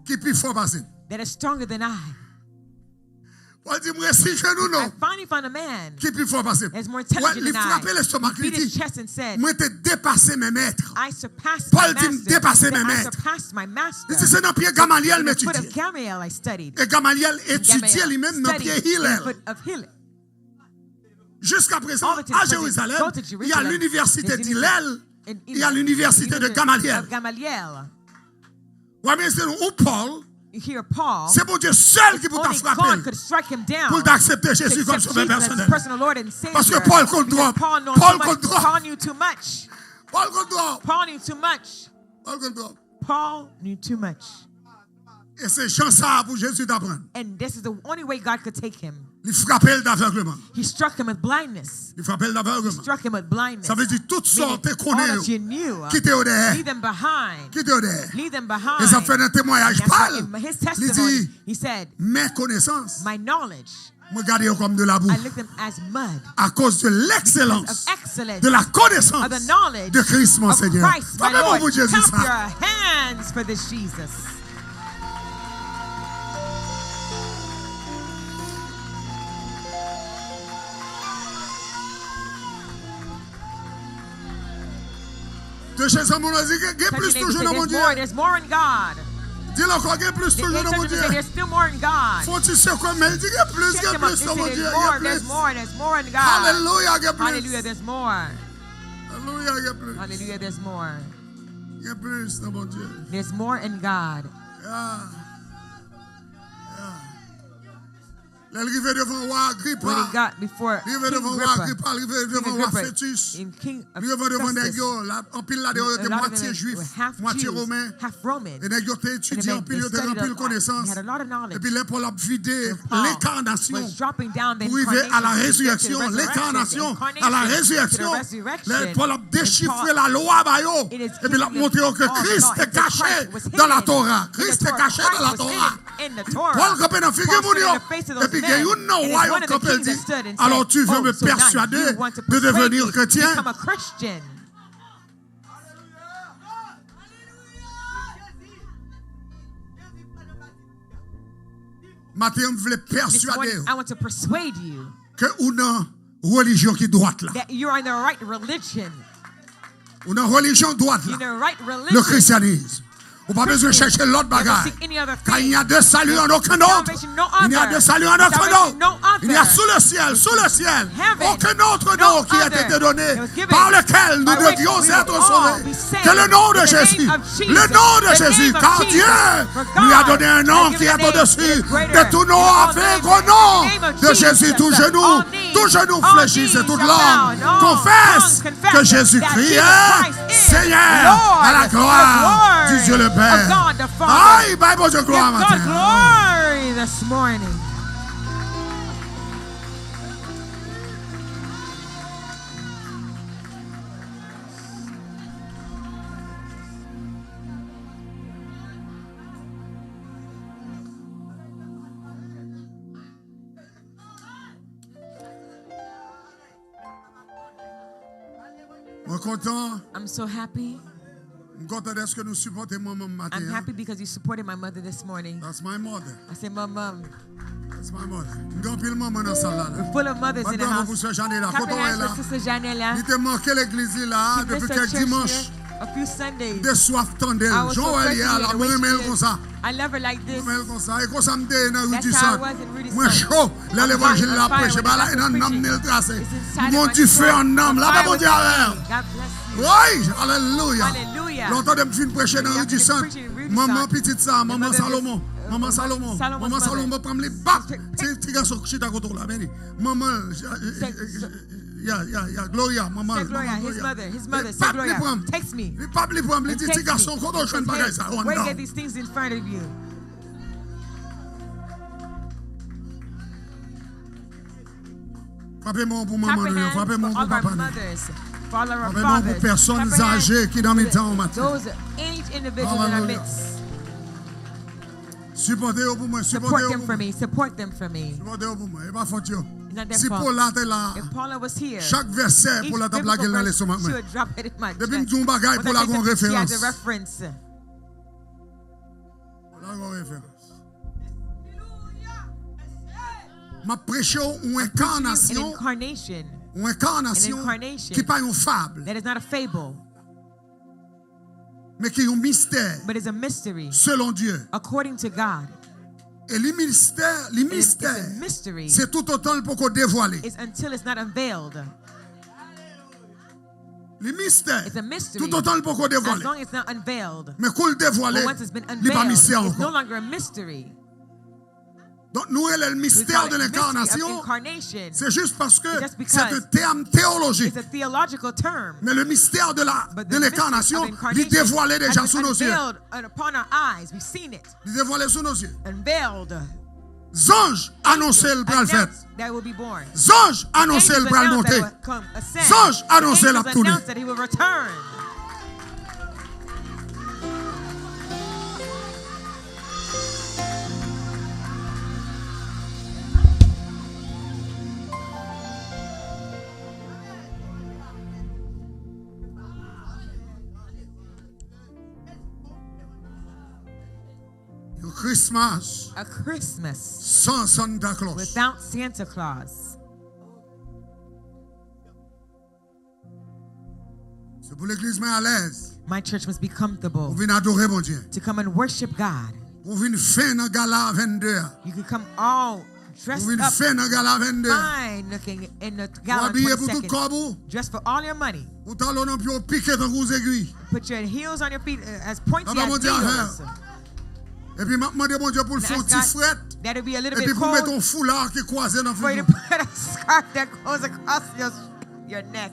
ki pi fò pase m. Pòl di, m resi jwenn yon nonm ki pi fò pase m. Wè, li frape lestomak, li di, mwen te depase men mèt. Pòl di, m depase men mèt. Li di, se nan pye Gamalyèl m etidye. E Gamalyèl etidye li menm nan pye Hilèl. Jusqu'à présent, à Jérusalem, il y a l'université d'Hillel, il y a l'université de Gamaliel. Ou wè, men se yon Pòl, se Bondye sèl ki pou ta frape l pou l ta aksepte Jezi kòm sovè pèsonèl. Paske Pòl konn twòp. Pòl konn twòp. Pòl konn twòp. Pòl konn twòp. E se jan sa a pou Jezi ta pran l. Li frape l davègleman. Li frape l davègleman. Sa vle di tout sa w te konnen yo, kite yo dèyè. Kite yo dèyè. E sa fè nan temwayaj pa l, li di, men konesans, mwen gade yo kòm de labou. Akoz de lèkselans de la konesans de Kris mon Senyè. Frape men w pou Jezi sa. Touche sa moun nan, di, gen, gen plis toujou nan Bondye. Di l ankò, gen plis toujou nan Bondye. Fè yon ti sekwe men l, di, gen plis, gen plis nan Bondye. Gen plis. Alelouya, gen plis. Alelouya, gen plis. Gen plis nan Bondye. Yeah. Yeah. Lè l rive devan wa Agripa, li rive devan wa Agripa, li rive devan wa Fetis, li rive devan nèg yo, anpil ladan yo te mwatye jwif, mwatye women. E nèg yo te etidye anpil, yo te gen anpil konesans. Epi lè Pòl ap vide lenkanasyon pou rive a la rezirèksyon, lenkanasyon a la rezirèksyon, lè Pòl ap dechifre lalwa ba yo, epi l ap montre yo ke Kris te kache dan Latora. Kris te kache dan Latora. Pòl kanpe nan figi moun yo, epi gen youn nan wa yo kanpe, l di, alors tu veux me persuader de devenir chrétien? Maten an, m vle This pèswade morning, yo I want to persuade you ke ou nan relijyon ki dwat la. That you are in the right religion. Ou nan relijyon dwat la. You're in the right religion. Le christianisme. Ou pa bezwen chèche lòt bagay. Car il n'y a de salut en aucun autre. Il n'y a de salut en aucun autre. Il n'y a sous le ciel, sous le ciel, aucun autre nom qui a été donné par lequel nous devions être sauvés. Que le nom de Jésus, le nom de Jésus, car Dieu lui a donné un nom qui est au-dessus de tout nom, afin qu'au nom de Jésus, tout genou, tout genou fléchisse et toute langue confesse que Jésus-Christ est Seigneur, à la gloire du Dieu le Père. Ay, bay Bondye glwa maten. Mwen kontan. I'm so happy. M kontan dèske nou sipòte manman m maten an. I'm happy because you supported my mother this morning. That's my mother. I said, Mom, Mom. That's my mother. M gen anpil manman nan sal la. We're full of mothers in the house. Bat bravo pou sè Jane la. Kote w ye la? Sister Jane la. Li te manke legliz li la depi kèk dimanch. A few Sundays. M te swaf tande l. Jan w wè l ye a la, mwen renmen l konsa. I love her like this. Mwen renmen l konsa. E konsa m te ye nan Rudy Sack. Mwen cho. Lè levanjil la ap preche, bagay la e nan nanm li l trase. M gon dife anndan m. Lapè Bondye avè w. Woy! Alelouya! Lè w tande m fin preche nan Rudy Sack, manman pitit sa, manman Salomon, manman Salomon, manman Salomon pran m li bap. Ti, ti gason chita kote w la, men li. Manman l, ya, ya, ya, Gloria, manman l, manman Gloria. Li pap li pran m. Li pap li pran m. Li di, ti gason, kote w jwenn bagay sa yo anndan w? Frape men w pou manman nou yo. Frape men w pou papa nou yo. Frape men w pou pèsòn aje ki nan mitan w maten. Alelouya. Sipòte yo pou mwen. Sipòte yo pou mwen. Sipòte yo pou mwen. E pa fòt yo. Si Paula te la, chak vèsè Paula t ap lage l nan leson m ap mwen. Depi m di yon bagay, Paula gon referans. Paula gon referans. M ap preche w yon enkanasyon, yon enkanasyon ki pa yon fab, men ki yon mistè selon Dye. E li mistè, li mistè, se toutotan l poko devwale. Li mistè toutotan l poko devwale. Men kou l devwale, li pa mistè ankò. Donk, nou rele l mistè de lenkarnasyon, se jis paske se yon tèm teyolojik. Men le mistè de la, de lenkarnasyon, li devwale deja sou nou zye. Li devwale sou nou zye. Zanj anonse l pral fèt. Zanj anonse l pral monte. Zanj anonse l ap tounen. Yon Christmas A Christmas san Santa Claus. Without Santa Claus. Se pou legliz mwen alèz. My church must be comfortable. Pou vin adore Bondye. To come and worship God. Pou vin fen nan gala vennde a. You can come all dressed up, fine looking in the gala on twenty-second. Pou vin fen nan gala vennde a. Ou abiye pou tout kòb ou. Dressed for all your money. Ou talon nan pye w pike tankou zegwi. Put your heels on your feet, uh, as pointy as needles. Papa Bondye avè w. Epi m ap mande Bondye pou l fè yon ti frèt. Epi pou l mete yon foula ki kwaze nan figi w. Put a scarf that goes across your, your neck.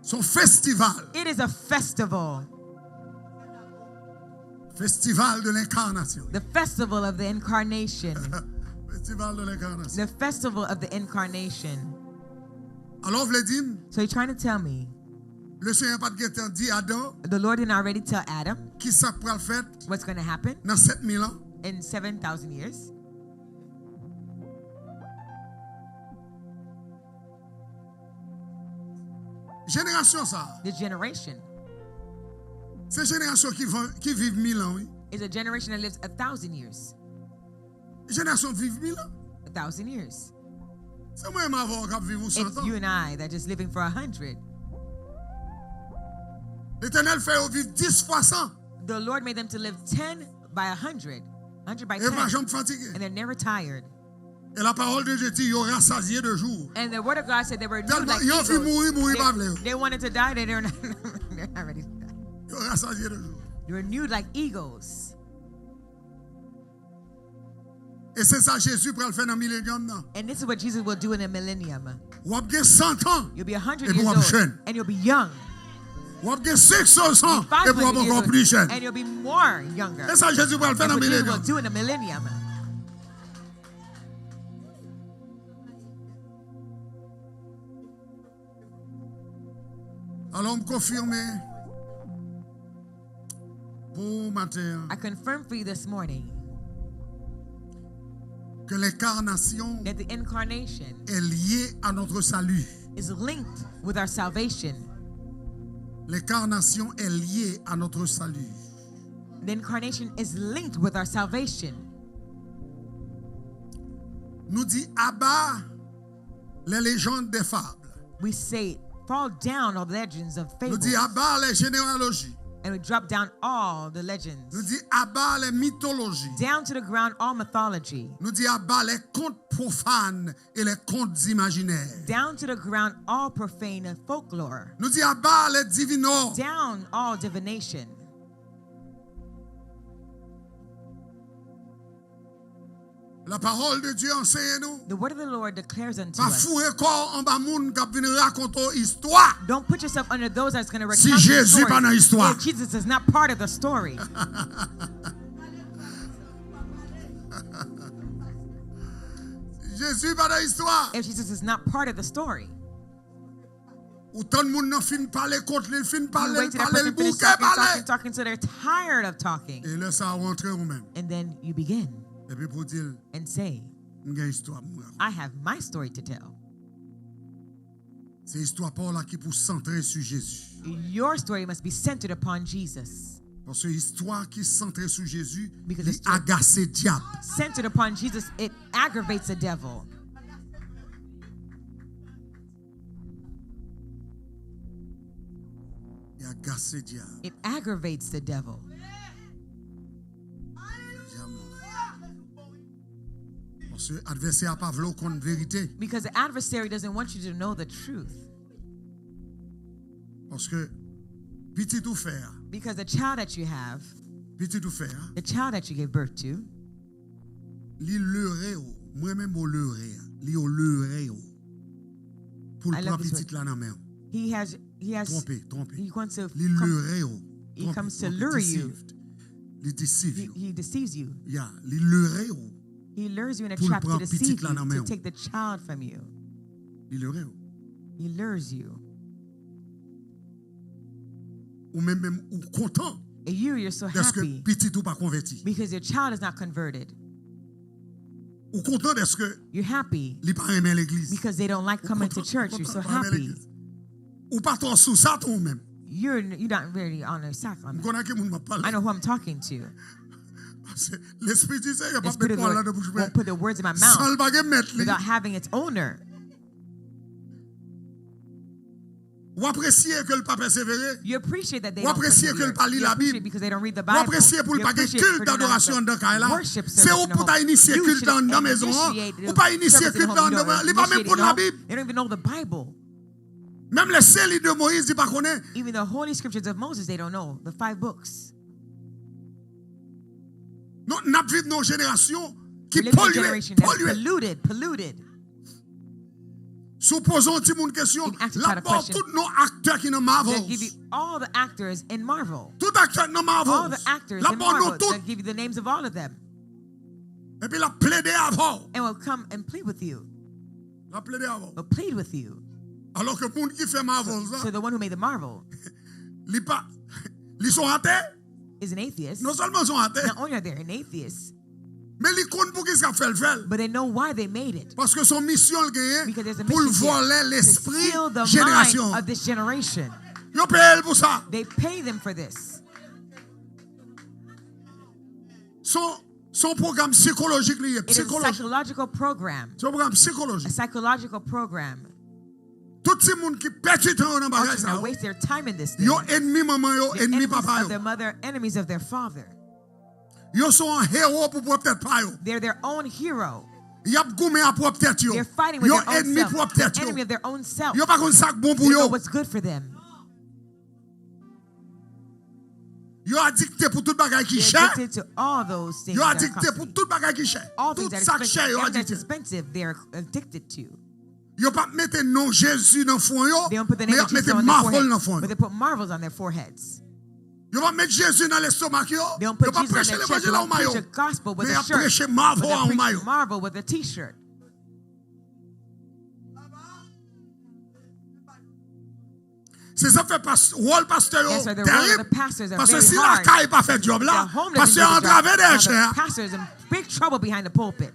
Se yon festival. It is a festival. Festival de lenkarnasyon. The festival of the incarnation. Festival de lenkarnasyon. The festival of the incarnation. Alò, w vle di m, so you're trying to tell me, Lesenyè pa t gentan di Adan, the Lord didn't already tell Adam, ki sa k pral fèt, what's going to happen, nan sèt mil an? In seven thousand years? Jenerasyon sa a, This generation se jenerasyon ki, van- ki viv mil an, wi. is a generation that lives a thousand years. Jenerasyon viv mil an. A thousand years. Se mwen menm avè w k ap viv yon It's san tan. You and I that just living for a hundred. Letènèl fè yo viv dis fwa san. The Lord made them to live ten by a hundred, hundred by E pa ten, janm fatige. And they're never tired. E la parole de Dieu di yo rasazye de jou. And the word of God said they were new Tèlman like yo fin mouri, eagles. Mouri pa vle yo. They wanted to die, they were not, they're not ready to die. Yo rasazye de jou. They were new like eagles. E se sa Jezi pral fè nan milenyòm nan. And this is what Jesus will do in the millennium. W ap gen san tan. You'll be a hundred Epi years w ap old, jèn. And you'll be young. W ap gen senk san tan. Epi w ap Five hundred years ankò old, pli jèn. And you'll be more younger. Se sa Jezi pral fè That's nan what Jesus will milenyòm. Do in the millennium. Alò, m konfime pou maten an I confirm for you this morning ke lenkarnasyon that the incarnation est liée à notre salut. Is linked with our salvation. L'incarnation est liée à notre salut. The incarnation is linked with our salvation. Nou di aba les légendes des fables. We say, fall down all the legends of Nou fables. Di aba les généalogies. And we drop down all the legends. Nou di aba les mythologies. Down to the ground all mythology. Nou di aba les contes profanes et les contes imaginaires. Down to the ground all profane folklore. Nou di aba les divinors. Down all divination. La parole de Dieu enseigne nous. The word of the Lord declares unto Pa us. Foure kò anba moun k ap vin rakonte w istwa. Don't put yourself under those that's going to Si recount the Jezi story pa nan istwa. If Jesus is not part of the story. Jezi pa nan istwa. If Jesus is not part of the story. Ou tann moun nan fin pale kont li, l fin You pale, wait l till that pale, l person finishes bouke talking, pale. Talking, talking, till they're tired of talking. E lè sa a w antre ou menm. And then you begin Epi pou di l, and say, m gen istwa pou m rakonte. I have my story to tell. Se istwa pa w la ki pou santre sou Jezi. Your story must be centered upon Jesus. Paske istwa ki santre sou Jezi, Because li it's true. Agase dyab. Centered upon Jesus, it aggravates the devil. Li agase dyab. It aggravates the devil. Dyab. Paske advèsè a pa vle w konn verite. Because the adversary doesn't want you to know the truth. Paske pitit ou fè a, Because the child that you have, pitit ou fè a, the child that you gave birth to, li lere w. Mwen menm ou lere a. Li yo lere w. Pou I l love pran this pitit la nan men w. He has, he has, Twonpe, twonpe. He wants to Li come, lere w. He Twonpe, comes to twonpe, lure you. Deceived. Li deceive He, you. He deceives you. Ya, li lere w. He lures you in a Pou l trap to pran deceive pitit la you, nan men to w. Take the child from you. Li lere w. He lures you. Ou menm menm ou kontan And you, you're so dèske happy pitit ou pa konvèti. Because your child is not converted. Ou kontan dèske You're happy li pa renmen legliz. Because they don't like Ou coming to kontan, church. You're kontan so li pa renmen Happy. Legliz. Ou pa twò sou sa tou ou menm. You're, you're not really on their side. M konnen a ki moun m ap pale. I know who I'm talking to. Paske Lespri di Seyè The pa Spirit met of pawòl the la nan Lord bouch mwen. Won't put the words in my San mouth l pa gen mèt li. Without having its owner. Ou apresye ke l pa pèsevere. You appreciate that they Ou don't apresye ke l persevere. pa li You Labib. appreciate because they don't read the Ou Bible. apresye pou l You pa gen appreciate kilt for not adorasyon anndan kay la. Worship Se service ou in the pou ta home. inisye You kilt should anndan mezon an. initiate Ou pa inisye service in kilt home. You anndan don't mezon an. Li pa menm initiate konn in the home. Labib. They don't even know the Bible. Menm les écrits de Moïse, li pa konnen. Even the holy scriptures of Moses, they don't know. The five books. Non, n ap viv nan yon jenerasyon ki We live in a polye, generation that's polye. Polluted, polluted. Si w poze yon timoun kesyon, If you ask a l child ap a ba w question, tout non aktè ki nan They'll Marvel. Give you all the actors in Marvel. Tout aktè nan Marvel. All the actors L ap in ba w non Marvel. tout. They'll give you the names of all of them. Epi l ap plede avè w. And will come and plead with you. L ap plede avè w. Will plead with you. Alò ke moun ki fè Marvel sa, So the one who made the Marvel li pa, li son atè. Is an atheist. Non sèlman son atè. Not only are they an atheist, Men li konn poukisa k fè l fè l. But they know why they made it. Paske se yon misyon l genyen pou l vòlè lespri jenerasyon an. Because there's a mission there to steal the mind of this generation. Yo peye l pou sa. They pay them for this. Se yon, se yon pwogram sikolojik li ye. It is a psychological program. Se yon pwogram sikolojik. A psychological program. Tout timoun ki pèdi tan yo nan bagay sa yo, yo ennmi manman yo, ennmi papa yo. Their mother, enemies of their father. Yo se yon hewo pou pwòp tèt pa yo. They're their own hero. Y ap goumen a pwòp tèt yo. They're fighting with their own self. Yo ennmi pwòp tèt yo. Enemy of their own self. Yo pa konn sa k bon pou yo. They don't know what's good for them. Yo adikte pou tout bagay ki chè. They're addicted to all those things that are costly. Yo adikte pou tout bagay ki chè. All things that are expensive. Tout sa k chè, yo adikte. Everything that's expensive, they're addicted to. Yo p ap mete non Jezi nan fwon yo, men y ap mete marvel nan fwon yo. They don't put the name of Jesus on their forehead, but they put marvels on their foreheads. Yo p ap met Jezi nan lestomak yo. They don't put Jesus on their chest. Yo p ap preche levanjil a yon mayo. They won't preach a gospel with a shirt, but they'll preach marvel with a T-shirt. Men y ap preche marvel a yon mayo. Se sa k fè pas-, wòl pastè yo tèrib. Paske si lakay pa fè djòb la, pastè yo antrave dèyè chè a. Pastors in big trouble behind the pulpit.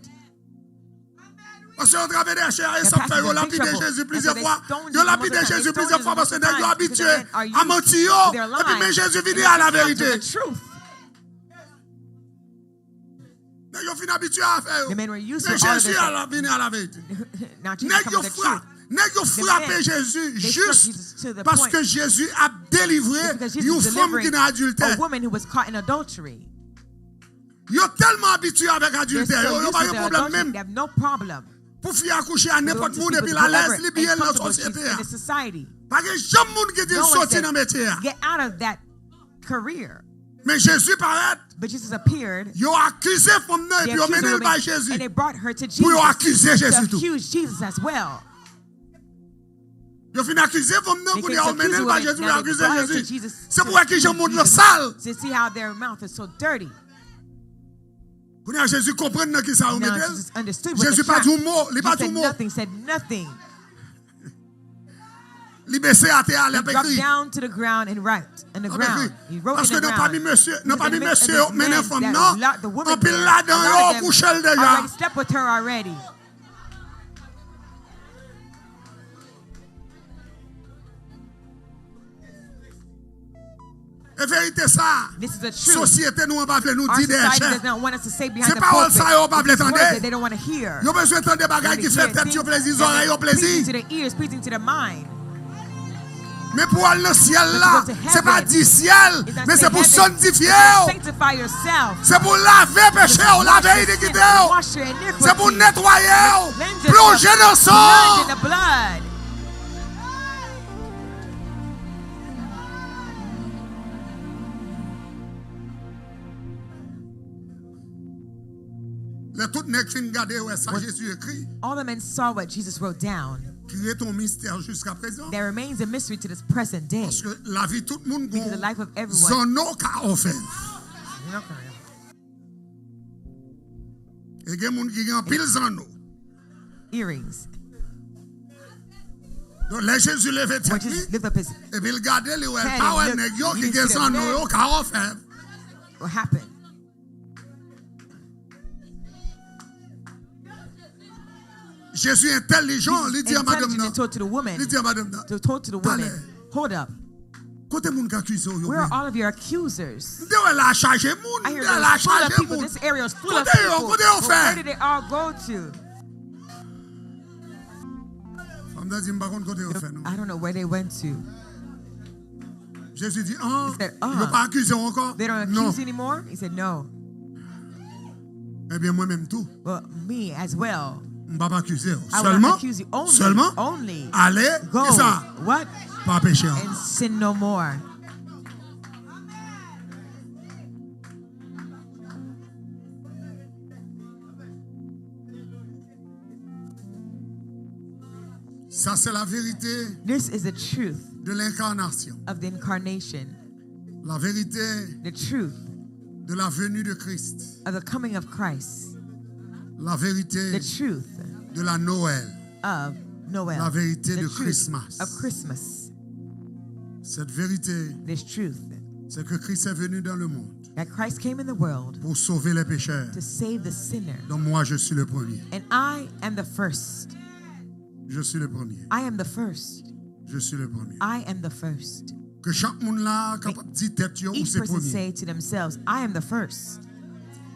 Pastè yo antrave dèyè chè a, e sa k fè yo lapide Jezi plizyè fwa. Yo lapide Jezi plizyè fwa paske nèg yo abitye a manti yo. Epi men Jezi vini a laverite. Nèg yo fin abitye a afè yo. Men Jezi a la, vini a laverite. Nèg yo fra-, nèg yo frape Jezi jis paske Jezi ap delivre yon fanm ki nan adiltè. Yo tèlman abitye avèk adiltè yo, yo pa gen pwoblèm menm. Pou fi a kouche a nenpòt moun epi l alèz, li byen nan sosyete a. Pa gen janm moun ki di l soti nan metye a. Men Jezi parèt. Yo akize fanm nan epi yo mennen l bay Jezi pou yo akize Jezi tou. Yo fin akize fanm nan, kounye a yo mennen l bay Jezi pou yo akize Jezi. Se pou wè kijan mond lan sal. Kounye a Jezi konprann nan kisa yo mete l. Jezi pa di yon mo, li pa di yon mo. Li bese atè a, l ap ekri. L ap ekri. Paske nan pami mesye, nan pami mesye yo mennen fanm nan, anpil ladan yo kouche l deja. E verite sa a, sosyete nou an pa vle nou di dèyè chè. Se pawòl sa yo pa vle tande. Yo bezwen tande bagay ki fè tèt yo plezi, zòrèy yo plezi. Men pou w al nan syèl la, se pa di syèl, men se pou w sanntifye w. Se pou w lave peche w, lave inikite w. Se pou w netwaye w, plonje nan san. Lè tout nèg fin gade, yo wè sa Jezi ekri. All the men saw what Jesus wrote down. Ki rete yon mistè jiska prezan. That remains a mystery to this present day. Paske lavi tout moun gon zanno ka ofè. E gen moun ki gen anpil zanno. Earrings. Donk, lè Jezi leve tèt li, epi l gade, li wè l pa wè nèg yo ki gen zanno yo ka ofè. Jezi entèlijan, li di a madanm nan, li di a madanm nan, talè. Hold up. Kote moun k akize w yo? Where are all of your accusers? M te wè la chaje moun, m te wè la chaje moun. Kote yo, kote yo fè? Fanm nan di, m pa konn kote yo fè non. I don't know where they went to. Jezi di, an, yo pa akize w ankò? They don't accuse you anymore? He said, no. Ebyen, mwen menm tou. Well, me as well. M p ap akize w. I will not accuse you. Only, sèlman, only, ale, go, kisa? What? Pa peche ankò. And sin no more. Sa se la verite. This is the truth de lenkarnasyon. Of the incarnation. La verite. The truth. De la venue de Christ. Of the coming of Christ. La verite. The truth. De la Noël. Of Noël. La verite de Christmas. The truth of Christmas. Cette vérité, this truth, c'est que Christ est venu dans le monde. that Christ came in the world pour sauver les pécheurs, to save the sinner. Dont moi je suis le premier. And I am the first. Je suis le premier. I am the first. Je suis le premier. I am the first. Ke chak moun la kapab di tèt yo, ou Each se person premye. Say to themselves, I am the first.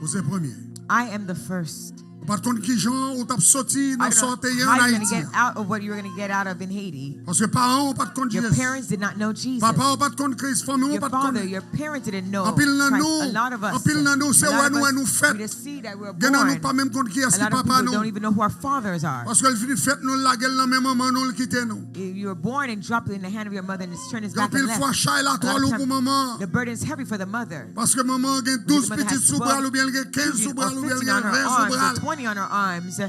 Ou se premye. I am the first. Ou pa t konn kijan ou t ap soti I nan sa w don't te know ye how an you're going to Ayiti. Get out of what you were going to get out of in Haiti. Paske paran w pa t konn Your Jezi. Parents did not know Jesus. Papa w pa t konn Kris, fanmi w Your pa t konn. Father, your parents didn't know Anpil nan Christ. nou, A lot of us, anpil nan nou, se a lot wè of nou wè us, nou fèt. We just see that we were Gen nan nou born. Pa menm konn kiyès A ki lot of papa people don't nou. Even know who our fathers are. Paske l fin fèt nou, l lage l nan men manman nou, l kite nou. You were born and dropped in the hand of your mother and just turned his Gen back and anpil fwa left. chay la A twò lot of lou time, pou manman. The burden is heavy for the mother. Paske manman gen The douz mother pitit has sou bra l, twelve oubyen l gen kenz sou children bra or l, oubyen l fifteen gen on her ven sou arms bra or l. twenty on her arms.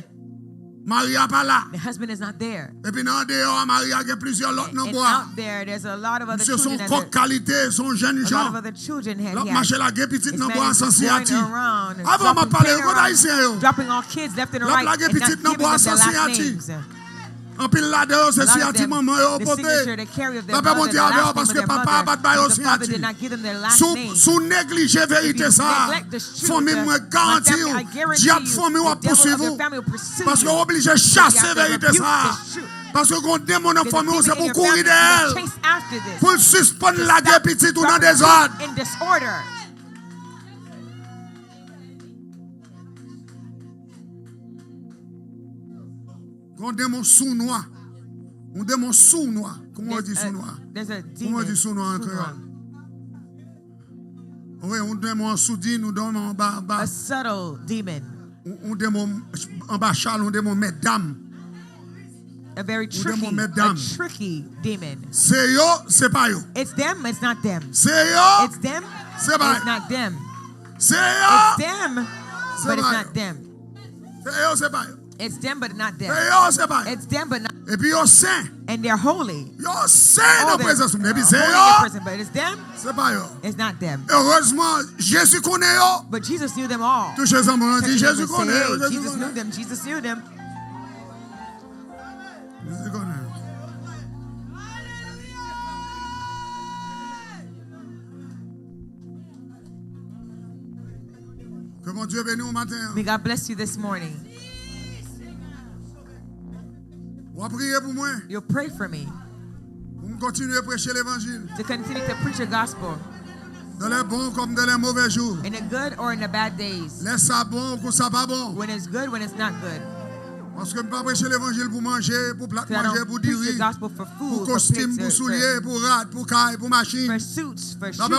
Mari a pa la. The husband is not there. Epi nan andeyò a, mari a gen plizyè lòt nan And bwa. Out there, there's a lot of other Misye se children. Yon As kòk a, kalite, se yon jèn a lot of jan. Other children had, L ap he had. Mache lage pitit This nan man bwa is san going siyati. Around, Avan m ap pale, yo kote around, Ayisyen yo. Dropping all kids left and L ap right lage and not pitit nan giving bwa them san their last siyati. Names. Anpil ladan yo se siyati manman yo pote. Lapè Bondye avè w paske papa a pa t ba yo siyati. Si w neglije verite sa, fanmi m mwen garanti w, dyab fanmi w ap pousuiv ou. Paske w oblije chase verite sa. Paske gon demon nan fanmi w se pou w kouri dèyè l. Pou l sispann lage pitit ou nan dezòd. Gon demon sounwa. Yon demon sounwa. Kouman yo di sounwa? Kouman yo di sounwa an kreyòl? Wi, yon demon an soudin, yon demon anba, anba. A subtle demon. Yon, yon demon anba chal, yon demon mètdam. A very tricky, a tricky demon. Se yo, se pa yo. It's them, it's not them. Se yo, it's them, se pa yo. It's not them. Se yo, it's them, but it's not them. Se yo, se pa yo. It's them, but not them. Se yo, se pa yo. It's them, but not. Epi yo sen. And they're holy. Yo sen nan prezans mwen. Epi se yo, se pa yo. It's not them. Erezman, Jezi konnen yo. But Jesus knew them all. Touche zanmi w, di, Jezi konnen yo. Jesus knew them. Jesus knew them. Jezi konnen. Ke Bondye beni w maten an. May God bless you this morning. W ap priye pou mwen. You'll pray for me. Pou m kontinye preche levanjil. To continue to preach the gospel. Dans les bons comme dans les mauvais jours. In the good or in the bad days. Lè sa bon kou sa pa bon. When it's good, when it's not good. Paske m pa preche levanjil pou manje, pou plat manje, pou diri, pou kostim, pou soulye, pou rad, pou kay, pou machin. For suits, for shoes, for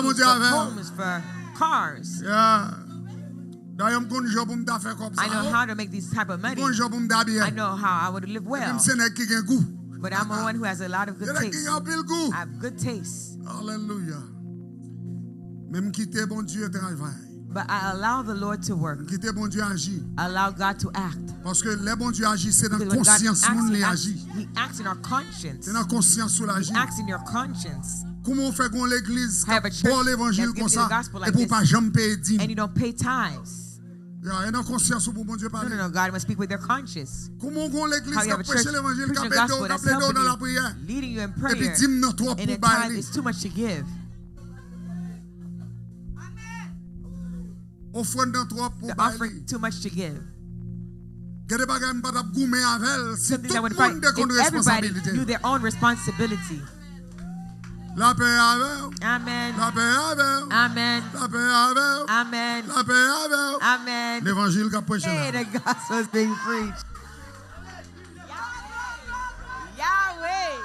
homes, for cars. Dayè m konn jan pou m ta fè kòb sa yo. I know how to make these type of money. M konn jan pou m ta byen. I know how I would live well. Epi m se nèg ki gen gou. But I'm one who has a lot of good taste. Se nèg ki gen anpil gou. I have good taste. Alelouya. Men m kite Bondye travay. But I allow the Lord to work. M kite Bondye aji. I allow God to act. Paske lè Bondye aji, se nan konsyans moun li aji. He acts in our conscience. Se nan konsyans ou l aji. He acts in your conscience. Kouman w fè gon legliz k ap ba w levanjil konsa epi w pa janm peye dim? And you don't pay tithes. Ya, e nan konsyans ou pou Bondye pale. No, no, no, God must speak with your conscience. Kouman w gon legliz k ap preche levanjil, k ap ede w, k ap ede w nan lapriyè, epi dim nan twòp pou w bay li? Ofrann nan twòp pou w bay li. Gen de bagay m pa t ap goumen avè l si tout moun te konn responsabilite yo. Lapè avè w. Lapè avè w. Lapè avè w. Levanjil k ap preche la. Yahweh.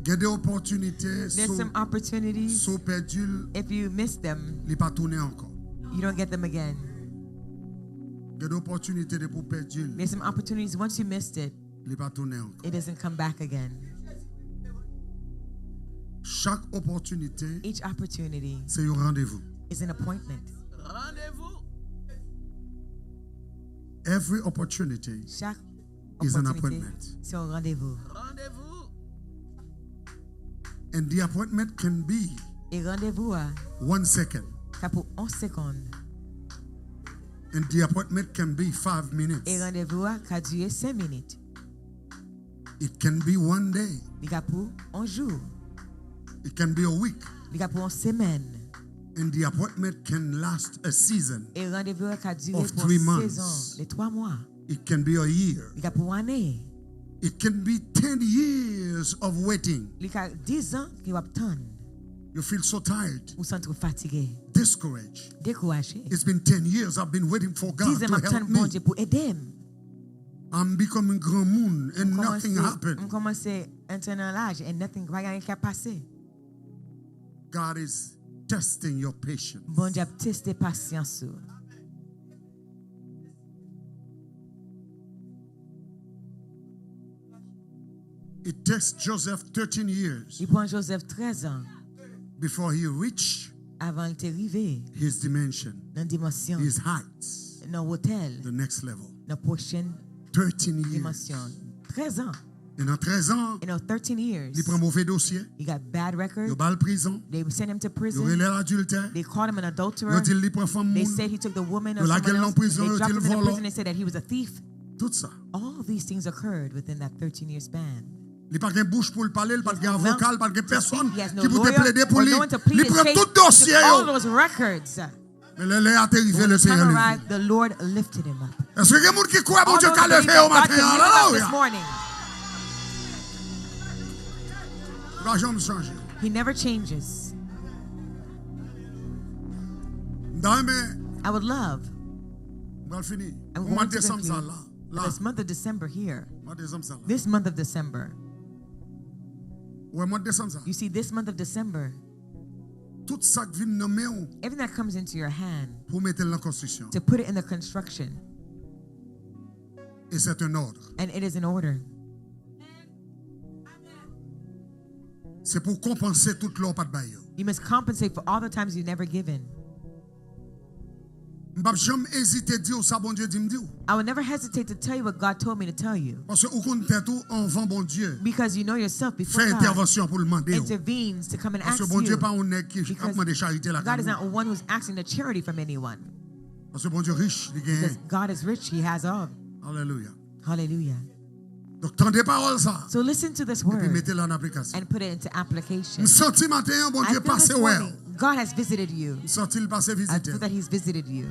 Gen de opòtinite, si w pèdi l, li pa tounen ankò. Gen de opòtinite, depi w pèdi l, li pa tounen ankò. Chak opòtinite se yon randevou. Every opportunity is an opòtinite, appointment. Se yon randevou. And the appointment can be E randevou a one second. Ka pou yon segonn. And the appointment can be five minutes. E randevou a ka dire senk minit. It can be one day. Li ka pou yon jou. It can be a week. Li ka pou yon semèn. And the appointment can last a season. E randevou a ka dire pou yon sezon de twa mwa. It can be a year. Li ka pou ane. It can be ten years of waiting. Li ka diz an ke w ap tann. You feel so tired. Ou santi w fatige. Discouraged. Dekouraje. It's been ten years I've been waiting for God to help me. Diz an m ap tann Bondye pou ede m. I'm becoming granmoun and nothing happen. M kòmanse antre nan laj and nothing, pa gen anyen k ap pase. God is testing your patience. Bondye ap teste pasyans ou. It takes Joseph thirteen years. Li pran Joseph trèz an. Before he reached, avan l te rive, his dimension, nan dimansyon, his heights, nan wotè l, the next level, nan pwochen dimansyon. Thirteen years. Trèz an. E nan trèz an, li pran move dosye. He got bad record. Yo ba l prizon. They sent him to prison. Yo rele l adiltè. They called him an adulterer. Yo di l li pran fanm moun. They said he took the woman of someone else. Yo lage l nan prizon, yo di l vòlò. They dropped him in the prison. They said that he was a thief. Tout sa. All these things occurred within that thirteen-year span. Li pa gen bouch pou l pale, li pa t gen avoka, li pa t gen pèsonn ki pou te plede pou li. He has no mouth to speak. He has no lawyer or no one to plead his case. Li pran tout dosye yo. He took all those records. Men lè lè a te rive, Lesenyè leve l. When the time arrived, the Lord lifted him up. Èske gen moun ki kwè Bondye ka leve yo maten an? Alelouya! All those who believe God can lift them up this morning. Li pa janm chanje. He never changes. M ta renmen, I would love, m pral fini. I'm going to conclude. Mwa desanm sa la. For this month of December here. Mwa desanm sa la. This month of December. Ou wè mwa desanm sa? You see, this month of December, tout sa k vin nan men w, everything that comes into your hand, pou w mete l nan konstriksyon. To put it in the construction. Et c'est un ordre. And it is an order. Se pou w konpanse tout lè w pa t bay yo. You must compensate for all the times you never given. M p ap janm ezite di w sa Bondye di m di w. I will never hesitate to tell you what God told me to tell you. Paske ou konn tèt ou anvan Bondye. Because you know yourself before God intervenes to come and ask you. Fè entèvansyon pou l mande w. Paske Bondye pa yon nèg ki ap mande charite lakay moun. Because God is not one who's asking the charity from anyone. Paske Bondye rich, li genyen. Because God is rich, he has all. Alelouya. Hallelujah. Donk, tande pawòl sa. So listen to this word. Epi mete l an aplikasyon. And put it into application. M santi maten an, Bondye pase wè w. I feel this morning, God has visited you. M santi l pase vizite w. I feel that he's visited you.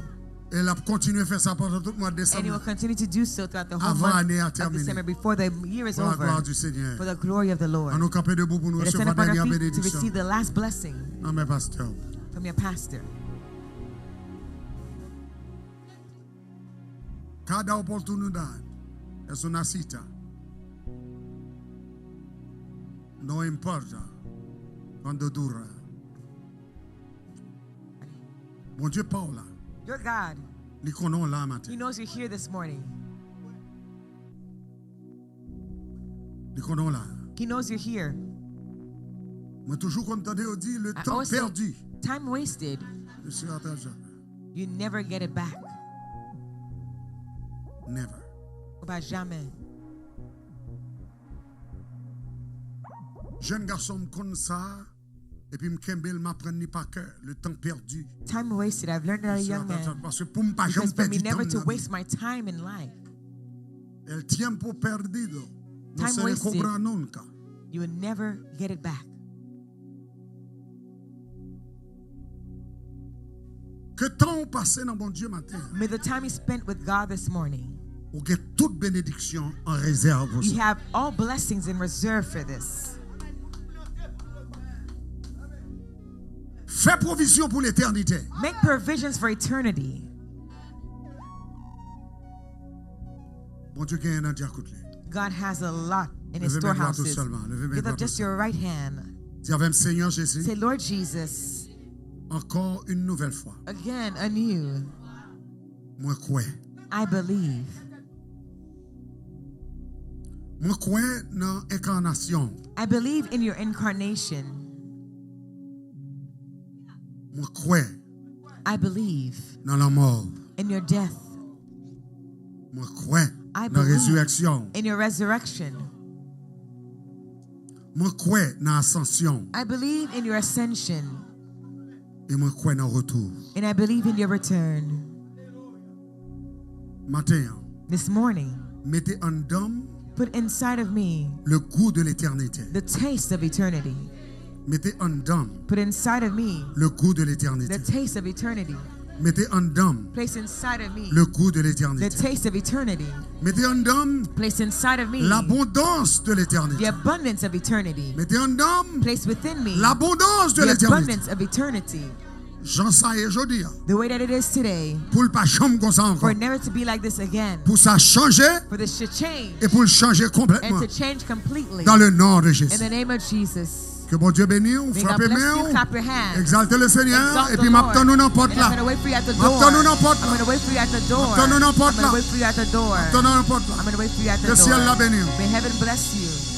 E l ap kontinye fè sa pandan tout mwa desanm nan. And he will continue to do so throughout the whole month of December. Avan ane a tèmine. Before the year is over. Pour la gloire du Seigneur. For the glory of the Lord. Ann nou kanpe debout pou nou resevwa dènye benediksyon. Let us stand up on our feet to receive the last blessing. Nan men pastè w. From your pastor. Cada oportunidad es una cita. No importa cuánto dura. Bondye pa w la. Your God, li konnen w la maten. He knows you're here this morning. Li konnen w la. He knows you're here. Mwen toujou konn tande yo di, le temps perdu ne se rattrape jamais. I always say, time wasted, you never get it back. Never. Ou pa jamè. Jèn gason m konn sa, epi m kenbe l, m aprann li pa kè, le temps perdu. Time wasted. I've learned that as a young man. Paske pou m pa janm pèdi tan m nan vi. Because for me never to waste my time in life. El tiempo perdido no se recobra nunca. Time wasted. You will never get it back. Ke tan w pase nan Bondye maten an. May the time you spent with God this morning. Ou gen tout benediksyon an rezèv pou sa. You have all blessings in reserve for this. Fè pwovizyon pou letènite. Make provisions for eternity. Bondye genyen nan djakout li. God has a lot in his storehouses. Leve men dwat ou sèlman. Leve men dwat ou sèlman. Give up just your right hand. Di avè m, Senyè Jezi. Say, Lord Jesus, encore une nouvelle fois, again, anew, mwen kwè. I believe. Mwen kwè nan enkanasyon w. I believe in your incarnation. Mwen kwè. I believe. Nan lanmò w. In your death. Mwen kwè. I believe in your resurrection. Mwen kwè nan asansyon. I believe in your ascension. E mwen kwè nan retou. And I believe in your return. Maten an, this morning, mete anndan m put inside of me le goût de l'éternité. The Taste of eternity. Mete anndan m put inside of me le goût de l'éternité. The taste of eternity. Mete anndan m, place inside of me, le goût de l'éternité. The Taste of eternity. Mete anndan m, place inside of me, l'abondance de l'éternité. The abundance of eternity. Mete anndan m, place within me, l'abondance de l'éternité. The abundance of eternity. Jan sa ye jodi a, the way that it is today, pou l pa janm konsa ankò, for it never to be like this again, pou sa chanje, for this to change, e pou l chanje konplètman, and to change completely, dans le nom de Jésus. In the name of Jesus. Ke Bondye beni w, frape men w, egzalte le Senyè, epi m ap tann ou nan pòt la. M ap tann ou nan pòt la. M ap tann ou nan pòt la. M ap tann ou nan pòt la. M ap tann ou nan pòt la. Ke syèl la beni w. May heaven bless you.